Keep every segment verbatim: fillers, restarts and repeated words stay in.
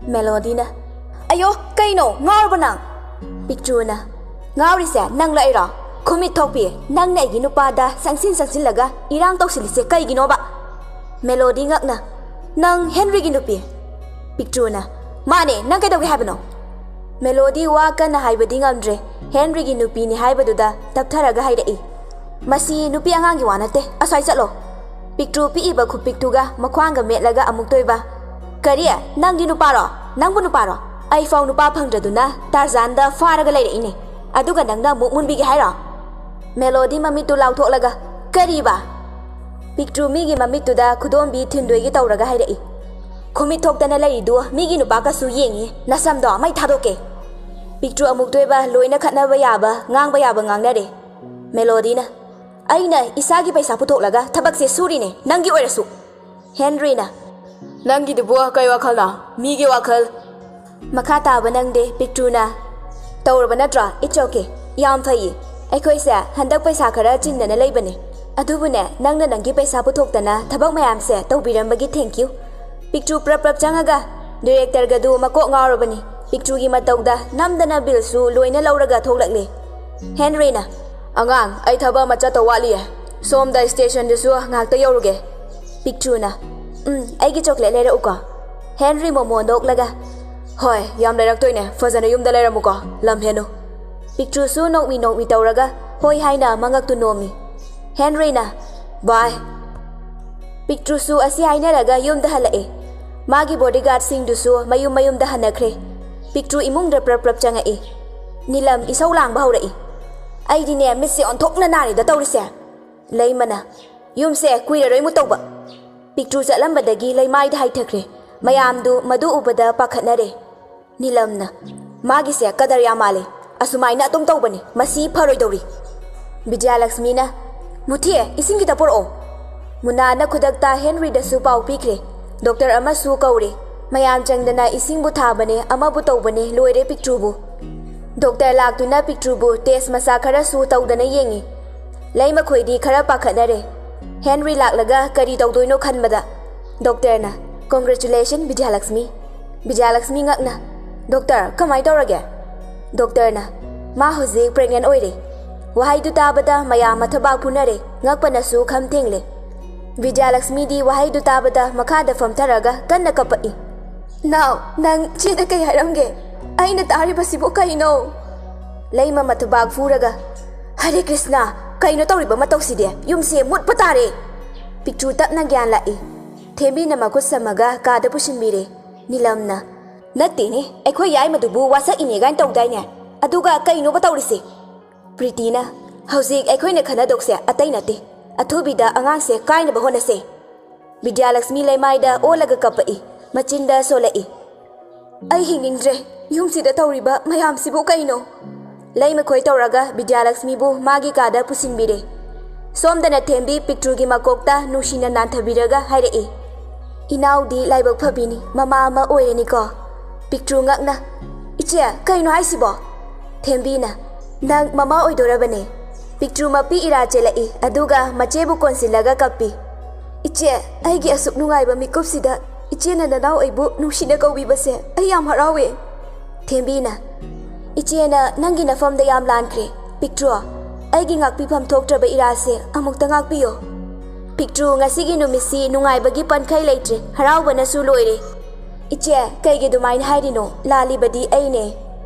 ꯃꯦꯂꯣꯗꯤꯅ, "ꯑꯌꯣ, ꯀꯩꯅꯣ, ꯉꯥꯎꯔꯕ ꯅꯪ?" ꯄꯤꯛꯇ꯭ꯔꯨꯅ, "ꯉꯥꯎꯔꯤꯁꯦ ꯅꯪꯂꯣ ꯑꯩꯔꯣ? ꯈꯨꯃꯤꯠ ꯊꯣꯛꯄꯤ, ꯅꯪꯅ ꯑꯩꯒꯤ ꯅꯨꯄꯥꯗ ꯆꯪꯁꯤꯟ ꯆꯪꯁꯤꯜꯂꯒ ꯏꯔꯥꯡ ꯇꯧꯁꯤꯜꯂꯤꯁꯦ ꯀꯩꯒꯤꯅꯣꯕ?" ꯃꯦꯂꯣꯗꯤ ꯉꯛꯅ, "ꯅꯪ ꯍꯦꯟꯔꯤꯒꯤ ꯅꯨꯄꯤ?" ꯄꯤꯛꯇ꯭ꯔꯨꯅ, "ꯃꯥꯅꯦ, ꯅꯪ ꯀꯩꯗꯧꯒꯦ ꯍꯥꯏꯕꯅꯣ?" ꯃꯦꯂꯣꯗꯤ ꯋꯥ ꯀꯟꯅ ꯍꯥꯏꯕꯗꯤ ꯉꯝꯗ꯭ꯔꯦ꯫ ꯍꯦꯟꯔꯤꯒꯤ ꯅꯨꯄꯤꯅꯤ ꯍꯥꯏꯕꯗꯨꯗ ꯇꯞꯊꯔꯒ ꯍꯥꯏꯔꯛꯏ, "ꯃꯁꯤ ꯅꯨꯄꯤ ꯑꯉꯥꯡꯒꯤ ꯋꯥ ꯅꯠꯇꯦ, ꯑꯁ꯭ꯋꯥꯏ ꯆꯠꯂꯣ꯫" ꯄꯤꯛꯇ꯭ꯔꯨ ꯄꯤꯛꯏꯕ ꯈꯨꯄꯤꯛꯇꯨꯒ ꯃꯈ꯭ꯋꯥꯡꯒ ꯃꯦꯠꯂꯒ ꯑꯃꯨꯛꯇꯣꯏꯕ, "ꯀꯔꯤ? ꯅꯪꯒꯤ ꯅꯨꯄꯥꯔꯣ? ꯅꯪꯕꯨ ꯅꯨꯄꯥꯔꯣ? ꯑꯩꯐꯥꯎ ꯅꯨꯄꯥ ꯐꯪꯗ꯭ꯔꯗꯨꯅ ꯇꯥꯔꯖꯥꯟꯗ ꯐꯥꯔꯒ ꯂꯩꯔꯛꯏꯅꯦ, ꯑꯗꯨꯒ ꯅꯪꯅ ꯑꯃꯨꯛ ꯃꯨꯟꯕꯤꯒꯦ ꯍꯥꯏꯔꯣ?" ꯃꯦꯂꯣꯗꯤ ꯃꯃꯤꯠꯇꯨ ꯂꯥꯎꯊꯣꯛꯂꯒ, "ꯀꯔꯤꯕ?" ꯄꯤꯛꯇ꯭ꯔꯨ ꯃꯤꯒꯤ ꯃꯃꯤꯠꯇꯨꯗ ꯈꯨꯗꯣꯝꯕꯤ ꯊꯤꯟꯗꯣꯏꯒꯤ ꯇꯧꯔꯒ ꯍꯥꯏꯔꯛꯏ, "ꯈꯨꯃꯤꯠ ꯊꯣꯛꯇꯅ ꯂꯩꯔꯤꯗꯨ ꯃꯤꯒꯤ ꯅꯨꯄꯥ ꯀꯁꯨ ꯌꯦꯡꯉꯤ, ꯅꯁꯝꯗꯣ ꯃꯩ ꯊꯥꯗꯣꯛꯀꯦ꯫" ꯄꯤꯛꯇ꯭ꯔꯨ ꯑꯃꯨꯛꯇꯣꯏꯕ ꯂꯣꯏꯅ ꯈꯠꯅꯕ ꯌꯥꯕ, ꯉꯥꯡꯕ ꯌꯥꯕ ꯉꯥꯡꯅꯔꯦ꯫ ꯃꯦꯂꯣꯗꯤꯅ, "ꯑꯩꯅ ꯏꯁꯥꯒꯤ ꯄꯩꯁꯥ ꯄꯨꯊꯣꯛꯂꯒ ꯊꯕꯛꯁꯦ ꯁꯨꯔꯤꯅꯦ, ꯅꯪꯒꯤ ꯑꯣꯏꯔꯁꯨ꯫" ꯍꯦꯟꯔꯤꯅ, "ꯅꯪꯒꯤꯗꯨꯕꯨ ꯀꯩ ꯋꯥꯈꯜꯅꯣ? ꯃꯤꯒꯤ ꯋꯥꯈꯜ꯫" ꯃꯈꯥ ꯇꯥꯕ ꯅꯪꯗꯦ, ꯄꯤꯛꯇ꯭ꯔꯨꯅ, "ꯇꯧꯔꯕ ꯅꯠꯇ꯭ꯔꯣ? It's okay, ꯌꯥꯝ ꯐꯩꯌꯦ꯫ ꯑꯩꯈꯣꯏꯁꯦ ꯍꯟꯗꯛ ꯄꯩꯁꯥ ꯈꯔ ꯆꯤꯟꯗꯅ ꯂꯩꯕꯅꯦ, ꯑꯗꯨꯕꯨꯅꯦ, ꯅꯪꯅ ꯅꯪꯒꯤ ꯄꯩꯁꯥ ꯄꯨꯊꯣꯛꯇꯅ ꯊꯕꯛ ꯃꯌꯥꯝꯁꯦ ꯇꯧꯕꯤꯔꯝꯕꯒꯤ thank you꯫" ꯄꯤꯛꯇ꯭ꯔꯨ ꯄ꯭ꯔꯞ ꯄ꯭ꯔꯞ ꯆꯪꯉꯒ ꯗꯤꯔꯦꯛꯇꯔꯒꯗꯨ ꯃꯀꯣꯛ ꯉꯥꯎꯔꯕꯅꯤ꯫ ꯄꯤꯛꯇ꯭ꯔꯨꯒꯤ ꯃꯇꯧꯗ ꯅꯝꯗꯅ ꯕꯤꯜꯁꯨ ꯂꯣꯏꯅ ꯂꯧꯔꯒ ꯊꯣꯛꯂꯛꯂꯦ꯫ ꯍꯦꯟꯔꯤꯅ, "ꯑꯉꯥꯡ, ꯑꯩ ꯊꯕꯛ ꯑꯃ ꯆꯠꯇꯧ ꯋꯥꯠꯂꯤꯌꯦ꯫ ꯁꯣꯝꯗ ꯁ꯭ꯇꯦꯁꯟꯗꯨꯁꯨ ꯉꯥꯏꯍꯥꯛꯇ ꯌꯧꯔꯨꯒꯦ꯫" ꯄꯤꯛꯇ꯭ꯔꯨꯅ, "ꯎꯝ, ꯑꯩꯒꯤ ꯆꯣꯀ꯭ꯂꯦꯠ ꯂꯩꯔꯛꯎꯀꯣ꯫" ꯍꯦꯟꯔꯤ ꯃꯣꯃꯣ ꯅꯣꯛꯂꯒ, "ꯍꯣꯏ, ꯌꯥꯝ ꯂꯩꯔꯛꯇꯣꯏꯅꯦ꯫ ꯐꯖꯅ ꯌꯨꯝꯗ ꯂꯩꯔꯝꯃꯨꯀꯣ, ꯂꯝ ꯍꯦꯟꯅꯨ꯫" ꯄꯤꯛꯇ꯭ꯔꯨꯁꯨ ꯅꯣꯛꯃꯤ ꯅꯣꯛꯃꯤ ꯇꯧꯔꯒ ꯍꯣꯏ ꯍꯥꯏꯅ ꯃꯉꯛꯇꯨ ꯅꯣꯝꯃꯤ꯫ ꯍꯦꯟꯔꯤꯅ, "ꯕꯥꯏ꯫" ꯄꯤꯛꯇ꯭ꯔꯨꯁꯨ ꯑꯁꯤ ꯍꯥꯏꯅꯔꯒ ꯌꯨꯝꯗ ꯍꯜꯂꯛꯑꯦ꯫ ꯃꯥꯒꯤ ꯕꯣꯗꯤꯒꯥꯔꯗꯁꯤꯡꯗꯨꯁꯨ ꯃꯌꯨꯝ ꯃꯌꯨꯝꯗ ꯍꯟꯅꯈ꯭ꯔꯦ꯫ ꯄꯤꯛꯇ꯭ꯔꯨ ꯏꯃꯨꯡꯗ ꯄ꯭ꯔꯞ ꯄ꯭ꯔꯞ ꯆꯪꯉꯛꯏ꯫ ꯅꯤꯂꯝ ꯏꯁꯧ ꯂꯥꯡꯕ ꯍꯧꯔꯛꯏ꯫ "ꯑꯩꯗꯤꯅꯦ, ꯃꯤꯠꯁꯦ ꯑꯣꯟꯊꯣꯛꯅ ꯅꯥꯔꯦꯗ ꯇꯧꯔꯤꯁꯦ꯫" ꯂꯩꯃꯅ, "ꯌꯨꯝꯁꯦ ꯀꯨꯏꯔꯔꯣꯏ ꯃꯨꯠꯇꯧꯕ꯫" ꯄꯤꯛꯇ꯭ꯔꯨ ꯆꯠꯂꯝꯕꯗꯒꯤ ꯂꯩꯃꯥꯏꯗ ꯍꯥꯏꯊꯈ꯭ꯔꯦ꯫ ꯃꯌꯥꯝꯗꯨ ꯃꯗꯨ ꯎꯕꯗ ꯄꯥꯈꯠꯅꯔꯦ꯫ ꯅꯤꯂꯝꯅ, "ꯃꯥꯒꯤꯁꯦ ꯀꯗꯔ ꯌꯥꯝ ꯃꯥꯜꯂꯦ꯫ ꯑꯁꯨꯃꯥꯏꯅ ꯑꯗꯨꯝ ꯇꯧꯕꯅꯤ꯫ ꯃꯁꯤ ꯐꯔꯣꯏꯗꯧꯔꯤ꯫" ꯕꯤꯗ꯭ꯌꯥꯂꯛꯁꯃꯤꯅ, "ꯃꯨꯊꯤ, ꯏꯁꯤꯡ ꯈꯤꯇ ꯄꯨꯔꯛꯑꯣ꯫" ꯃꯨꯅꯥꯅ ꯈꯨꯗꯛꯇ ꯍꯦꯟꯔꯤꯗꯁꯨ ꯄꯥꯎ ꯄꯤꯈ꯭ꯔꯦ꯫ ꯗꯣꯛꯇꯔ ꯑꯃꯁꯨ ꯀꯧꯔꯦ꯫ ꯃꯌꯥꯝ ꯆꯪꯗꯅ ꯏꯁꯤꯡꯕꯨ ꯊꯥꯕꯅꯦ, ꯑꯃꯕꯨ ꯇꯧꯕꯅꯦ, ꯂꯣꯏꯔꯦ ꯄꯤꯛꯇ꯭ꯔꯨꯕꯨ꯫ ꯗꯣꯛꯇꯔ ꯂꯥꯛꯇꯨꯅ ꯄꯤꯛꯇ꯭ꯔꯨꯕꯨ ꯇꯦꯁ ꯃꯆꯥ ꯈꯔꯁꯨ ꯇꯧꯗꯅ ꯌꯦꯡꯉꯤ꯫ ꯂꯩꯃꯈꯣꯏꯗꯤ ꯈꯔ ꯄꯥꯈꯠꯅꯔꯦ꯫ ꯍꯦꯟꯔꯤ ꯂꯥꯛꯂꯒ ꯀꯔꯤ ꯇꯧꯗꯣꯏꯅꯣ ꯈꯟꯕꯗ꯫ ꯗꯣꯛꯇꯔꯅ, "Congratulation, ꯕꯤꯗ꯭ꯌꯥꯂꯛꯁꯃꯤ꯫ ꯕꯤꯖꯌꯂꯛꯁꯃꯤ ꯉꯛꯅ, "ꯗꯣꯛꯇꯔ, ꯀꯃꯥꯏ ꯇꯧꯔꯒꯦ?" ꯗꯣꯛꯇꯔꯅ, "ꯃꯥ ꯍꯧꯖꯤꯛ ꯄ꯭ꯔꯦꯒꯅꯦꯟ ꯑꯣꯏꯔꯦ꯫" ꯋꯥꯍꯩꯗꯨ ꯇꯥꯕꯗ ꯃꯌꯥꯝ ꯃꯊꯕꯥꯛ ꯄꯨꯅꯔꯦ, ꯉꯛꯄꯅꯁꯨ ꯈꯝ ꯊꯦꯡꯂꯦ꯫ ꯕꯤꯗ꯭ꯌꯥꯂꯛꯁꯃꯤꯗꯤ ꯋꯥꯍꯩꯗꯨ ꯇꯥꯕꯗ ꯃꯈꯥꯗ ꯐꯝꯊꯔꯒ ꯀꯟꯅ ꯀꯞꯄꯛꯏ꯫ "ꯅꯥꯎ, ꯅꯪ ꯆꯦꯗ ꯀꯩ ꯍꯥꯏꯔꯝꯒꯦ? ꯑꯩꯅ ꯇꯥꯔꯤꯕꯁꯤꯕꯨ ꯀꯩꯅꯣ?" ꯂꯩꯃ ꯃꯊꯨꯕꯥꯛ ꯐꯨꯔꯒ, "ꯍꯔꯦ ꯀ꯭ꯔꯤꯁꯅ, ꯀꯩꯅꯣ ꯇꯧꯔꯤꯕ ꯃꯇꯧꯁꯤꯗꯤ? ꯌꯨꯝꯁꯦ ꯃꯨꯠꯄ ꯇꯥꯔꯦ!" ꯄꯤꯛꯇ꯭ꯔꯨ ꯇꯞꯅ ꯒ꯭ꯌꯥꯟ ꯂꯥꯛꯏ꯫ ꯊꯦꯝꯕꯤꯅ ꯃꯈꯨꯠ ꯁꯝꯃꯒ ꯀꯥꯗ ꯄꯨꯁꯤꯟꯕꯤꯔꯦ꯫ ꯅꯤꯂꯝꯅ, "ꯅꯠꯇꯦꯅꯦ, ꯑꯩꯈꯣꯏ ꯌꯥꯏꯃꯗꯨꯕꯨ ꯋꯥꯁꯛ ꯏꯅꯦ ꯀꯥꯏꯅ ꯇꯧꯗꯥꯏꯅꯦ? ꯑꯗꯨꯒ ꯀꯩꯅꯣꯕ ꯇꯧꯔꯤꯁꯦ?" ꯄ꯭ꯔꯤꯇꯤꯅ, "ꯍꯧꯖꯤꯛ ꯑꯩꯈꯣꯏꯅ ꯈꯟꯅꯗꯧꯁꯦ ꯑꯇꯩ ꯅꯠꯇꯦ꯫ ꯑꯊꯨꯕꯤꯗ ꯑꯉꯥꯡꯁꯦ ꯀꯥꯏꯅꯕ ꯍꯣꯠꯅꯁꯦ꯫" ꯕꯤꯗ꯭ꯌꯥꯂꯛꯁꯃꯤ ꯂꯩꯃꯥꯏꯗ ꯑꯣꯜꯂꯒ ꯀꯞꯄꯛꯏ, ꯃꯆꯤꯟꯗ ꯁꯣꯜꯂꯛꯏ꯫ "ꯑꯩ ꯍꯤꯡꯅꯤꯡꯗ꯭ꯔꯦ꯫ ꯌꯨꯝꯁꯤꯗ ꯇꯧꯔꯤꯕ ꯃꯌꯥꯝꯁꯤꯕꯨ ꯀꯩꯅꯣ?" ꯂꯩꯃꯈꯣꯏ ꯇꯧꯔꯒ ꯕꯤꯗ꯭ꯌꯥꯂꯛꯁꯃꯤꯕꯨ ꯃꯥꯒꯤ ꯀꯥꯗ ꯄꯨꯁꯤꯟꯕꯤꯔꯦ꯫ ꯁꯣꯝꯗꯅ ꯊꯦꯝꯕꯤ ꯄꯤꯛꯇ꯭ꯔꯨꯒꯤ ꯃꯀꯣꯛꯇ ꯅꯨꯡꯁꯤꯅ ꯅꯥꯟꯊꯕꯤꯔꯒ ꯍꯥꯏꯔꯛꯏ, "ꯏꯅꯥꯎꯗꯤ ꯂꯥꯏꯕꯛ ꯐꯕꯤꯅꯤ, ꯃꯃꯥ ꯑꯃ ꯑꯣꯏꯔꯅꯤꯀꯣ?" ꯄꯤꯛꯇ꯭ꯔꯨ ꯉꯛꯅ, "ꯏꯆꯦ, ꯀꯩꯅꯣ ꯍꯥꯏꯁꯤꯕꯣ?" ꯊꯦꯝꯕꯤꯅ, "ꯅꯪ ꯃꯃꯥ ꯑꯣꯏꯗꯣꯔꯕꯅꯦ꯫" ꯄꯤꯛꯇ꯭ꯔꯨ ꯃꯄꯤ ꯏꯔꯥ ꯆꯦꯜꯂꯛꯏ, ꯑꯗꯨꯒ ꯃꯆꯦꯕꯨ ꯀꯣꯟꯁꯤꯜꯂꯒ ꯀꯞꯄꯤ꯫ "ꯏꯆꯦ, ꯑꯩꯒꯤ ꯑꯁꯨꯛ ꯅꯨꯡꯉꯥꯏꯕ ꯃꯤꯀꯨꯞꯁꯤꯗ ꯏꯆꯦꯅ ꯅꯅꯥꯎ ꯑꯩꯕꯨ ꯅꯨꯡꯁꯤꯅ ꯀꯧꯕꯤꯕꯁꯦ ꯑꯩ ꯌꯥꯝ ꯍꯔꯥꯎꯋꯦ꯫" ꯊꯦꯝꯕꯤꯅ, "ꯏꯆꯦꯅ ꯅꯪꯒꯤ ꯅꯐꯝꯗ ꯌꯥꯝ ꯂꯥꯟꯈ꯭ꯔꯦ꯫ ꯄꯤꯛꯇ꯭ꯔꯨ, ꯑꯩꯒꯤ ꯉꯥꯛꯄꯤꯐꯝ ꯊꯣꯛꯇ꯭ꯔꯕ ꯏꯔꯥꯁꯦ ꯑꯃꯨꯛꯇ ꯉꯥꯛꯄꯤꯌꯣ꯫" ꯄꯤꯛꯇ꯭ꯔꯨ ꯉꯁꯤꯒꯤ ꯅꯨꯃꯤꯠꯁꯤ ꯅꯨꯡꯉꯥꯏꯕꯒꯤ ꯄꯟꯈꯩ ꯂꯩꯇ꯭ꯔꯦ, ꯍꯔꯥꯎꯕꯅꯁꯨ ꯂꯣꯏꯔꯦ꯫ "ꯏꯆꯦ, ꯀꯩꯒꯤ ꯑꯗꯨꯃꯥꯏꯅ ꯍꯥꯏꯔꯤꯅꯣ? ꯂꯥꯜꯂꯤꯕꯗꯤ ꯑꯩꯅꯦ꯫"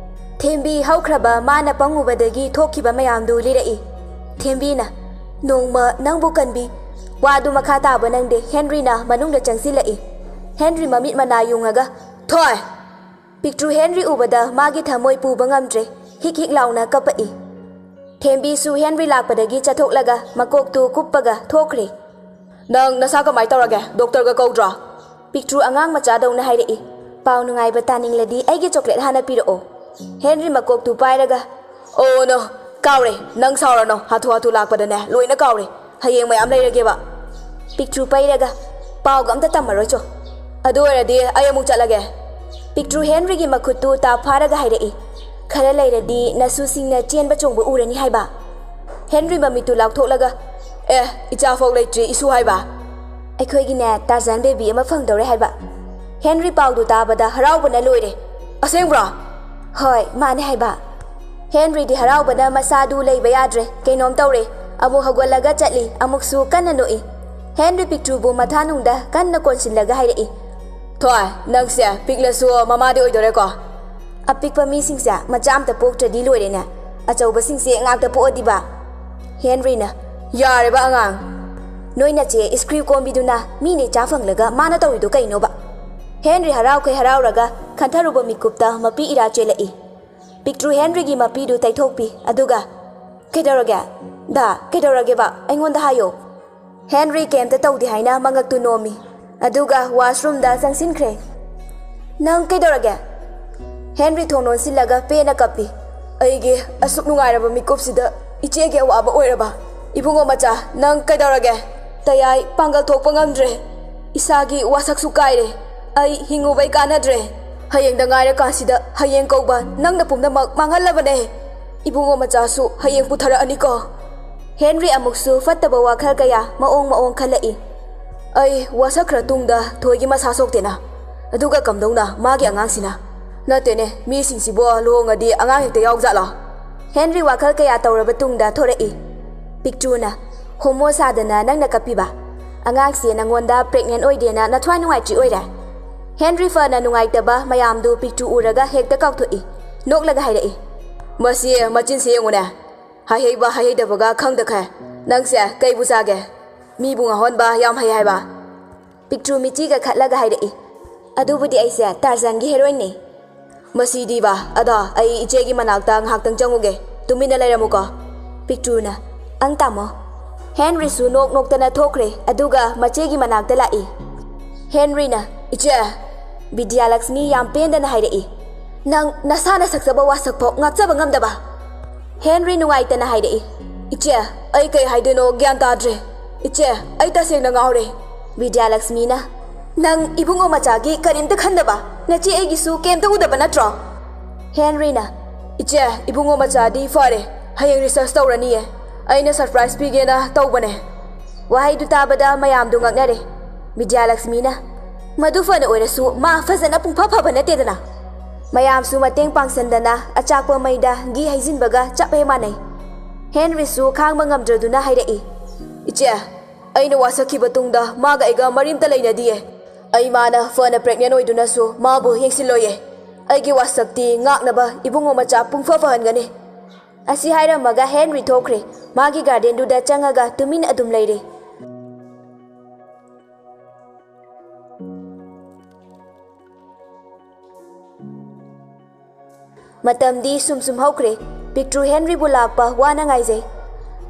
ꯊꯦꯝꯕꯤ ꯍꯧꯈ꯭ꯔꯕ ꯃꯥꯅ ꯄꯪꯉꯨꯕꯗꯒꯤ ꯊꯣꯛꯈꯤꯕ ꯃꯌꯥꯝꯗꯨ ꯂꯤꯔꯛꯏ꯫ ꯊꯦꯝꯕꯤꯅ, "ꯅꯣꯡꯃ ꯅꯪꯕꯨ ꯀꯟꯕꯤ꯫" ꯋꯥꯗꯨ ꯃꯈꯥ ꯇꯥꯕ ꯅꯪꯗꯦ, ꯍꯦꯟꯔꯤꯅ ꯃꯅꯨꯡꯗ ꯆꯪꯁꯤꯜꯂꯛꯏ꯫ ꯍꯦꯟꯔꯤ ꯃꯃꯤꯠ ꯃꯅꯥ ꯌꯨꯡꯉꯒ, "ꯊꯣꯏ!" ꯄꯤꯛꯇ꯭ꯔꯨ ꯍꯦꯟꯔꯤ ꯎꯕꯗ ꯃꯥꯒꯤ ꯊꯃꯣꯏ ꯄꯨꯕ ꯉꯝꯗ꯭ꯔꯦ, ꯍꯤꯛ ꯍꯤꯛ ꯂꯥꯎꯅ ꯀꯞꯄꯛꯏ꯫ ꯊꯦꯝꯕꯤꯁꯨ ꯍꯦꯟꯔꯤ ꯂꯥꯛꯄꯗꯒꯤ ꯆꯠꯊꯣꯛꯂꯒ ꯃꯀꯣꯛꯇꯨ ꯀꯨꯞꯄꯒ ꯊꯣꯛꯈ꯭ꯔꯦ꯫ "ꯅꯪ ꯅꯁꯥ ꯀꯃꯥꯏ ꯇꯧꯔꯒꯦ? ꯗꯣꯛꯇꯔꯒ ꯀꯧꯗ꯭ꯔꯣ?" ꯄꯤꯛꯇ꯭ꯔꯨ ꯑꯉꯥꯡ ꯃꯆꯥꯗꯧꯅ ꯍꯥꯏꯔꯛꯏ꯫ "ꯄꯥꯎ ꯅꯨꯡꯉꯥꯏꯕ ꯇꯥꯅꯤꯡꯂꯗꯤ ꯑꯩꯒꯤ ꯆꯣꯀ꯭ꯂꯦꯠ ꯍꯥꯟꯅ ꯄꯤꯔꯛꯑꯣ꯫" ꯍꯦꯟꯔꯤ ꯃꯀꯣꯛꯇꯨ ꯄꯥꯏꯔꯒ, "ꯑꯣ ꯅꯣ, ꯀꯥꯎꯔꯦ, ꯅꯪ ꯁꯥꯎꯔꯅꯣ, ꯍꯥꯊꯨ ꯍꯥꯊꯨ ꯂꯥꯛꯄꯗꯅꯦ ꯂꯣꯏꯅ ꯀꯥꯎꯔꯦ, ꯍꯌꯦꯡ ꯃꯌꯥꯝ ꯂꯩꯔꯒꯦꯕ꯫" ꯄꯤꯛꯇ꯭ꯔꯨ ꯄꯩꯔꯒ, "ꯄꯥꯎꯒ ꯑꯝꯇ ꯇꯝꯃꯔꯣꯏ ꯆꯣ꯫ ꯑꯗꯨ ꯑꯣꯏꯔꯗꯤ ꯑꯩ ꯑꯃꯨꯛ ꯆꯠꯂꯒꯦ꯫" ꯄꯤꯛꯇ꯭ꯔꯨ ꯍꯦꯟꯔꯤꯒꯤ ꯃꯈꯨꯠꯇꯨ ꯇꯥ ꯐꯥꯔꯒ ꯍꯥꯏꯔꯛꯏ, "ꯈꯔ ꯂꯩꯔꯗꯤ ꯅꯁꯨꯁꯤꯡꯅ ꯆꯦꯟꯕ ꯆꯣꯡꯕ ꯎꯔꯅꯤ ꯍꯥꯏꯕ꯫" ꯍꯦꯟꯔꯤ ꯃꯃꯤꯠꯇꯨ ꯂꯥꯎꯊꯣꯛꯂꯒ, "ꯑꯦ, ꯏꯆꯥꯐꯥꯎ ꯂꯩꯇ꯭ꯔꯤ ꯏꯁꯨ ꯍꯥꯏꯕ?" "ꯑꯩꯈꯣꯏꯒꯤꯅꯦ ꯇꯥꯔꯖꯥꯟ ꯕꯦꯕꯤ ꯑꯃ ꯐꯪꯗꯧꯔꯦ ꯍꯥꯏꯕ꯫" ꯍꯦꯟꯔꯤ ꯄꯥꯎꯗꯨ ꯇꯥꯕꯗ ꯍꯔꯥꯎꯕꯅ ꯂꯣꯏꯔꯦ꯫ "ꯑꯁꯦꯡꯕ꯭ꯔꯣ?" "ꯍꯣꯏ, ꯃꯥꯅꯦ ꯍꯥꯏꯕ꯫" ꯍꯦꯟꯔꯤꯗꯤ ꯍꯔꯥꯎꯕꯅ ꯃꯁꯥꯗꯨ ꯂꯩꯕ ꯌꯥꯗ꯭ꯔꯦ, ꯀꯩꯅꯣꯝ ꯇꯧꯔꯦ꯫ ꯑꯃꯨꯛ ꯍꯧꯒꯠꯂꯒ ꯆꯠꯂꯤ, ꯑꯃꯨꯛꯁꯨ ꯀꯟꯅ ꯅꯣꯛꯏ꯫ ꯍꯦꯟꯔꯤ ꯄꯤꯛꯇ꯭ꯔꯨꯕꯨ ꯃꯊꯥꯅꯨꯡꯗ ꯀꯟꯅ ꯀꯣꯟꯁꯤꯜꯂꯒ ꯍꯥꯏꯔꯛꯏ, "ꯊꯣꯏ, ꯅꯪꯁꯦ ꯄꯤꯛꯂꯁꯨ ꯃꯃꯥꯗꯤ ꯑꯣꯏꯗꯣꯔꯦꯀꯣ?" "ꯑꯄꯤꯛꯄ ꯃꯤꯁꯤꯡꯁꯦ ꯃꯆꯥ ꯑꯝꯇ ꯄꯣꯛꯇ꯭ꯔꯗꯤ ꯂꯣꯏꯔꯦꯅꯦ, ꯑꯆꯧꯕꯁꯤꯡꯁꯦ ꯉꯥꯛꯇ ꯄꯣꯛꯑꯗꯤꯕ꯫" ꯍꯦꯟꯔꯤꯅ, "ꯌꯥꯔꯦꯕ ꯑꯉꯥꯡ, ꯅꯣꯏ ꯅꯆꯦ ꯏꯁꯀ꯭ꯔꯤꯞ ꯀꯣꯝꯕꯤꯗꯨꯅ ꯃꯤꯅ ꯏꯆꯥ ꯐꯪꯂꯒ ꯃꯥꯅ ꯇꯧꯔꯤꯗꯣ ꯀꯩꯅꯣꯕ?" ꯍꯦꯟꯔꯤ ꯍꯔꯥꯎꯈꯩ ꯍꯔꯥꯎꯔꯒ ꯈꯟꯊꯔꯨꯕ ꯃꯤꯀꯨꯞꯇ ꯃꯄꯤ ꯏꯔꯥ ꯆꯦꯜꯂꯛꯏ꯫ ꯄꯤꯛꯇ꯭ꯔꯨ ꯍꯦꯟꯔꯤꯒꯤ ꯃꯄꯤꯗꯨ ꯇꯩꯊꯣꯛꯄꯤ, ꯑꯗꯨꯒ, "ꯀꯩꯗꯧꯔꯒꯦ? ꯗꯥ, ꯀꯩꯗꯧꯔꯒꯦꯕ? ꯑꯩꯉꯣꯟꯗ ꯍꯥꯏꯌꯣ꯫" ꯍꯦꯟꯔꯤ ꯀꯩꯝꯇ ꯇꯧꯗꯦ ꯍꯥꯏꯅ ꯃꯉꯛꯇꯨ ꯅꯣꯝꯃꯤ, ꯑꯗꯨꯒ ꯋꯥꯁꯔꯨꯝꯗ ꯆꯪꯁꯤꯟꯈ꯭ꯔꯦ꯫ "ꯅꯪ ꯀꯩꯗꯧꯔꯒꯦ?" ꯍꯦꯟꯔꯤ ꯊꯣꯡ ꯂꯣꯟꯁꯤꯜꯂꯒ ꯄꯦꯟꯅ ꯀꯞꯄꯤ꯫ "ꯑꯩꯒꯤ ꯑꯁꯨꯛ ꯅꯨꯡꯉꯥꯏꯔꯕ ꯃꯤꯀꯨꯞꯁꯤꯗ ꯏꯆꯦꯒꯤ ꯑꯋꯥꯕ ꯑꯣꯏꯔꯕ? ꯏꯕꯨꯡꯉꯣ ꯃꯆꯥ, ꯅꯪ ꯀꯩꯗꯧꯔꯒꯦ?" "ꯇꯌꯥꯏ ꯄꯥꯡꯒꯜ ꯊꯣꯛꯄ ꯉꯝꯗ꯭ꯔꯦ꯫ ꯏꯁꯥꯒꯤ ꯋꯥꯁꯛꯁꯨ ꯀꯥꯏꯔꯦ꯫ ꯑꯩ ꯍꯤꯡꯉꯨꯕꯩ ꯀꯥꯟꯅꯗ꯭ꯔꯦ꯫ ꯍꯌꯦꯡꯗ ꯉꯥꯏꯔꯀꯥꯟꯁꯤꯗ ꯍꯌꯦꯡ ꯀꯧꯕ ꯅꯪꯅ ꯄꯨꯝꯅꯃꯛ ꯃꯥꯡꯍꯜꯂꯕꯅꯦ꯫ ꯏꯕꯨꯡꯉꯣ ꯃꯆꯥꯁꯨ ꯍꯌꯦꯡ ꯄꯨꯊꯔꯛꯑꯅꯤꯀꯣ꯫" ꯍꯦꯟꯔꯤ ꯑꯃꯨꯛꯁꯨ ꯐꯠꯇꯕ ꯋꯥꯈꯜ ꯀꯌꯥ ꯃꯑꯣꯡ ꯃꯑꯣꯡ ꯈꯜꯂꯛꯏ꯫ "ꯑꯩ ꯋꯥꯁꯛꯈ꯭ꯔ ꯇꯨꯡꯗ ꯊꯣꯏꯒꯤ ꯃꯁꯥ ꯁꯣꯛꯇꯦꯅ꯫ ꯑꯗꯨꯒ ꯀꯝꯗꯧꯅ ꯃꯥꯒꯤ ꯑꯉꯥꯡꯁꯤꯅ? ꯅꯠꯇꯦꯅꯦ, ꯃꯤꯁꯤꯡꯁꯤꯕꯨ ꯂꯨꯍꯣꯡꯉꯗꯤ ꯑꯉꯥꯡ ꯍꯦꯛꯇ ꯌꯥꯎꯖꯥꯠꯂꯣ?" ꯍꯦꯟꯔꯤ ꯋꯥꯈꯜ ꯀꯌꯥ ꯇꯧꯔꯕ ꯇꯨꯡꯗ ꯊꯣꯔꯛꯏ꯫ ꯄꯤꯛꯇ꯭ꯔꯨꯅ, "ꯍꯣꯃꯣ ꯁꯥꯗꯅ ꯅꯪꯅ ꯀꯞꯄꯤꯕ? ꯑꯉꯥꯡꯁꯦ ꯅꯪꯉꯣꯟꯗ ꯄ꯭ꯔꯦꯒꯅꯦꯟ ꯑꯣꯏꯗꯦꯅ ꯅꯊ꯭ꯋꯥꯏ ꯅꯨꯡꯉꯥꯏꯇ꯭ꯔꯤ ꯑꯣꯏꯔꯦ?" ꯍꯦꯟꯔꯤ ꯐꯅ ꯅꯨꯡꯉꯥꯏꯇꯕ ꯃꯌꯥꯝꯗꯨ ꯄꯤꯛꯇ꯭ꯔꯨ ꯎꯔꯒ ꯍꯦꯛꯇ ꯀꯥꯎꯊꯣꯛꯏ꯫ ꯅꯣꯛꯂꯒ ꯍꯥꯏꯔꯛꯏ, "ꯃꯁꯤ ꯃꯆꯤꯟꯁꯦ ꯌꯦꯡꯉꯨꯅꯦ꯫ ꯍꯩꯍꯩꯕ ꯍꯩꯍꯩꯗꯕꯒ ꯈꯪꯗꯈꯩ꯫ ꯅꯪꯁꯦ ꯀꯩꯕꯨ ꯆꯥꯒꯦ? ꯃꯤꯕꯨ ꯉꯥꯎꯍꯟꯕ ꯌꯥꯝ ꯍꯩ ꯍꯥꯏꯕ?" ꯄꯤꯛꯇ꯭ꯔꯨ ꯃꯤꯆꯤꯒ ꯈꯠꯂꯒ ꯍꯥꯏꯔꯛꯏ, "ꯑꯗꯨꯕꯨꯗꯤ ꯑꯩꯁꯦ ꯇꯥꯔꯖꯥꯟꯒꯤ ꯍꯦꯔꯣꯏꯟꯅꯦ꯫" "ꯃꯁꯤꯗꯤꯕ, ꯑꯗꯣ ꯑꯩ ꯏꯆꯦꯒꯤ ꯃꯅꯥꯛꯇ ꯉꯥꯏꯍꯥꯛꯇꯪ ꯆꯪꯉꯨꯒꯦ꯫ ꯇꯨꯃꯤꯟꯅ ꯂꯩꯔꯝꯃꯨꯀꯣ꯫" ꯄꯤꯛꯇ꯭ꯔꯨꯅ, "ꯑꯪ ꯇꯥꯃꯣ꯫" ꯍꯦꯟꯔꯤꯁꯨ ꯅꯣꯛ ꯅꯣꯛꯇꯅ ꯊꯣꯛꯈ꯭ꯔꯦ, ꯑꯗꯨꯒ ꯃꯆꯦꯒꯤ ꯃꯅꯥꯛꯇ ꯂꯥꯛꯏ꯫ ꯍꯦꯟꯔꯤꯅ, "ꯏꯆꯦ!" ꯕꯤꯗ꯭ꯌꯥꯂꯛꯁꯃꯤ ꯌꯥꯝ ꯄꯦꯟꯗꯅ ꯍꯥꯏꯔꯛꯏ, "ꯅꯪ ꯅꯁꯥꯅ ꯁꯛꯆꯕ ꯋꯥꯁꯛꯐꯥꯎ ꯉꯥꯛꯆꯕ ꯉꯝꯗꯕ?" ꯍꯦꯟꯔꯤ ꯅꯨꯡꯉꯥꯏꯇꯅ ꯍꯥꯏꯔꯛꯏ, "ꯏꯆꯦ, ꯑꯩ ꯀꯩ ꯍꯥꯏꯗꯣꯏꯅꯣ ꯒ꯭ꯌꯥꯟ ꯇꯥꯗ꯭ꯔꯦ꯫ ꯏꯆꯦ, ꯑꯩ ꯇꯁꯦꯡꯅ ꯉꯥꯎꯔꯦ꯫" ꯕꯤꯗ꯭ꯌꯥꯂꯛꯁꯃꯤꯅ, "ꯅꯪ ꯏꯕꯨꯡꯉꯣ ꯃꯆꯥꯒꯤ ꯀꯔꯤꯝꯇ ꯈꯟꯗꯕ? ꯅꯆꯦ ꯑꯩꯒꯤꯁꯨ ꯀꯩꯝꯇ ꯎꯗꯕ ꯅꯠꯇ꯭ꯔꯣ?" ꯍꯦꯟꯔꯤꯅ, "ꯏꯆꯦ, ꯏꯕꯨꯡꯉꯣ ꯃꯆꯥꯗꯤ ꯐꯔꯦ, ꯍꯌꯦꯡ ꯔꯤꯁꯔꯁ ꯇꯧꯔꯅꯤꯌꯦ꯫ ꯑꯩꯅ ꯁꯔꯄ꯭ꯔꯥꯏꯖ ꯄꯤꯒꯦꯅ ꯇꯧꯕꯅꯦ꯫" ꯋꯥꯍꯩꯗꯨ ꯇꯥꯕꯗ ꯃꯌꯥꯝꯗꯨ ꯉꯛꯅꯔꯦ꯫ ꯕꯤꯗ꯭ꯌꯥꯂꯛꯁꯃꯤꯅ, "ꯃꯗꯨ ꯐꯅ ꯑꯣꯏꯔꯁꯨ, ꯃꯥ ꯐꯖꯅ ꯄꯨꯡꯐ ꯐꯕ ꯅꯠꯇꯦꯗꯅ꯫" ꯃꯌꯥꯝꯁꯨ ꯃꯇꯦꯡ ꯄꯥꯡꯁꯟꯗꯅ ꯑꯆꯥꯛꯄ ꯃꯩꯗ ꯘꯤ ꯍꯩꯖꯤꯟꯕꯒ ꯆꯞ ꯍꯦꯛ ꯃꯥꯟꯅꯩ꯫ ꯍꯦꯟꯔꯤꯁꯨ ꯈꯥꯡꯕ ꯉꯝꯗ꯭ꯔꯗꯨꯅ ꯍꯥꯏꯔꯛꯏ, "ꯏꯆꯦ, ꯑꯩꯅ ꯋꯥꯁꯛꯈꯤꯕ ꯇꯨꯡꯗ ꯃꯥꯒ ꯑꯩꯒ ꯃꯔꯤꯝꯇ ꯂꯩꯅꯗꯤꯌꯦ꯫ ꯑꯩ ꯃꯥꯅ ꯐꯅ pregnant ꯑꯣꯏꯗꯨꯅꯁꯨ ꯃꯥꯕꯨ ꯌꯦꯡꯁꯤꯜꯂꯣꯏꯌꯦ꯫ ꯑꯩꯒꯤ ꯋꯥꯁꯛꯇꯤ ꯉꯥꯛꯅꯕ ꯏꯕꯨꯡꯉꯣ ꯃꯆꯥ ꯄꯨꯡꯐ ꯐꯍꯟꯒꯅꯤ꯫" ꯑꯁꯤ ꯍꯥꯏꯔꯝꯃꯒ ꯍꯦꯟꯔꯤ ꯊꯣꯛꯈ꯭ꯔꯦ꯫ ꯃꯥꯒꯤ gardenꯗꯨꯗ ꯆꯪꯉꯒ ꯇꯨꯃꯤꯟ ꯑꯗꯨꯝ ꯂꯩꯔꯦ꯫ ꯃꯇꯝꯗꯤ ꯁꯨꯝ ꯁꯨꯝ ꯍꯧꯈ꯭ꯔꯦ꯫ ꯄꯤꯛꯇ꯭ꯔꯨ ꯍꯦꯟꯔꯤꯕꯨ ꯂꯥꯛꯄ ꯋꯥꯅ ꯉꯥꯏꯖꯩ꯫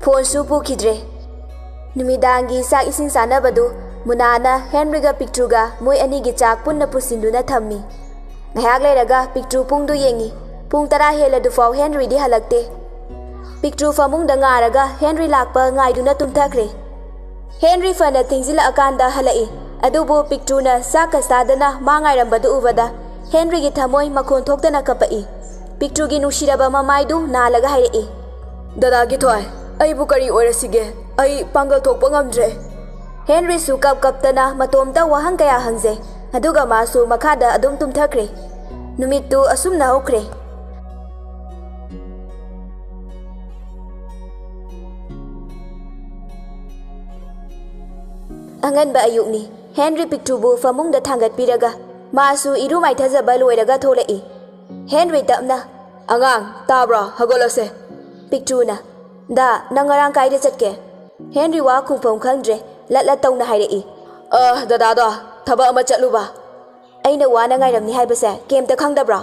ꯐꯣꯟꯁꯨ ꯄꯨꯈꯤꯗ꯭ꯔꯦ꯫ ꯅꯨꯃꯤꯗꯥꯡꯒꯤ ꯆꯥꯛ ꯏꯁꯤꯡ ꯆꯥꯅꯕꯗꯨ ꯃꯨꯅꯥꯅ ꯍꯦꯟꯔꯤꯒ ꯄꯤꯛꯇ꯭ꯔꯨꯒ ꯃꯣꯏ ꯑꯅꯤꯒꯤ ꯆꯥꯛ ꯄꯨꯟꯅ ꯄꯨꯁꯤꯟꯗꯨꯅ ꯊꯝꯃꯤ꯫ ꯉꯥꯏꯍꯥꯛ ꯂꯩꯔꯒ ꯄꯤꯛꯇ꯭ꯔꯨ ꯄꯨꯡꯗꯨ ꯌꯦꯡꯉꯤ꯫ ꯄꯨꯡ ꯇꯔꯥ ꯍꯦꯜꯂꯗꯨꯐꯥꯎ ꯍꯦꯟꯔꯤꯗꯤ ꯍꯜꯂꯛꯇꯦ꯫ ꯄꯤꯛꯇ꯭ꯔꯨ ꯐꯃꯨꯡꯗ ꯉꯥꯔꯒ ꯍꯦꯟꯔꯤ ꯂꯥꯛꯄ ꯉꯥꯏꯗꯨꯅ ꯇꯨꯝꯊꯈ꯭ꯔꯦ꯫ ꯍꯦꯟꯔꯤ ꯐꯅ ꯊꯦꯡꯖꯤꯜꯂꯛꯑꯀꯥꯟꯗ ꯍꯜꯂꯛꯏ꯫ ꯑꯗꯨꯕꯨ ꯄꯤꯛꯇ꯭ꯔꯨꯅ ꯆꯥꯛꯀ ꯆꯥꯗꯅ ꯃꯥ ꯉꯥꯏꯔꯝꯕꯗꯨ ꯎꯕꯗ ꯍꯦꯟꯔꯤꯒꯤ ꯊꯃꯣꯏ ꯃꯈꯣꯟ ꯊꯣꯛꯇꯅ ꯀꯞꯄꯛꯏ꯫ ꯄꯤꯛꯇ꯭ꯔꯨꯒꯤ ꯅꯨꯡꯁꯤꯔꯕ ꯃꯃꯥꯏꯗꯨ ꯅꯥꯜꯂꯒ ꯍꯥꯏꯔꯛꯏ, "ꯗꯗꯥꯒꯤ ꯊꯣꯏ, ꯑꯩꯕꯨ ꯀꯔꯤ ꯑꯣꯏꯔꯁꯤꯒꯦ? ꯑꯩ ꯄꯥꯡꯒꯜ ꯊꯣꯛꯄ ꯉꯝꯗ꯭ꯔꯦ꯫" ꯍꯦꯟꯔꯤꯁꯨ ꯀꯞ ꯀꯞꯇꯅ ꯃꯇꯣꯝꯇ ꯋꯥꯍꯪ ꯀꯌꯥ ꯍꯪꯖꯩ꯫ ꯑꯗꯨꯒ ꯃꯥꯁꯨ ꯃꯈꯥꯗ ꯑꯗꯨꯝ ꯇꯨꯝꯊꯈ꯭ꯔꯦ꯫ ꯅꯨꯃꯤꯠꯇꯨ ꯑꯁꯨꯝꯅ ꯍꯧꯈ꯭ꯔꯦ꯫ ꯑꯉꯟꯕ ꯑꯌꯨꯛꯅꯤ꯫ ꯍꯦꯟꯔꯤ ꯄꯤꯛꯇ꯭ꯔꯨꯕꯨ ꯐꯃꯨꯡꯗ ꯊꯥꯡꯒꯠꯄꯤꯔꯒ ꯃꯥꯁꯨ ꯏꯔꯨ ꯃꯥꯏꯊꯖꯕ ꯂꯣꯏꯔꯒ ꯊꯣꯛꯂꯛꯏ꯫ ꯍꯦꯟꯔꯤ ꯇꯞꯅ, "ꯑꯉꯥꯡ, ꯇꯥꯕ꯭ꯔꯣ? ꯍꯧꯒꯠꯂꯁꯦ꯫" ꯄꯤꯛꯇ꯭ꯔꯨꯅ, "ꯗꯥ, ꯅꯪ ꯉꯔꯥꯡ ꯀꯥꯏꯗ ꯆꯠꯀꯦ?" ꯍꯦꯟꯔꯤ ꯋꯥ ꯈꯨꯝꯐꯝ ꯈꯪꯗ꯭ꯔꯦ꯫ ꯂꯠ ꯂꯠ ꯇꯧꯅ ꯍꯥꯏꯔꯛꯏ, "ꯑ, ꯗꯗꯥꯗꯣ ꯊꯕꯛ ꯑꯃ ꯆꯠꯂꯨꯕ꯫" "ꯑꯩꯅ ꯋꯥꯅ ꯉꯥꯏꯔꯝꯅꯤ ꯍꯥꯏꯕꯁꯦ ꯀꯩꯝꯇ ꯈꯪꯗꯕ꯭ꯔꯣ?"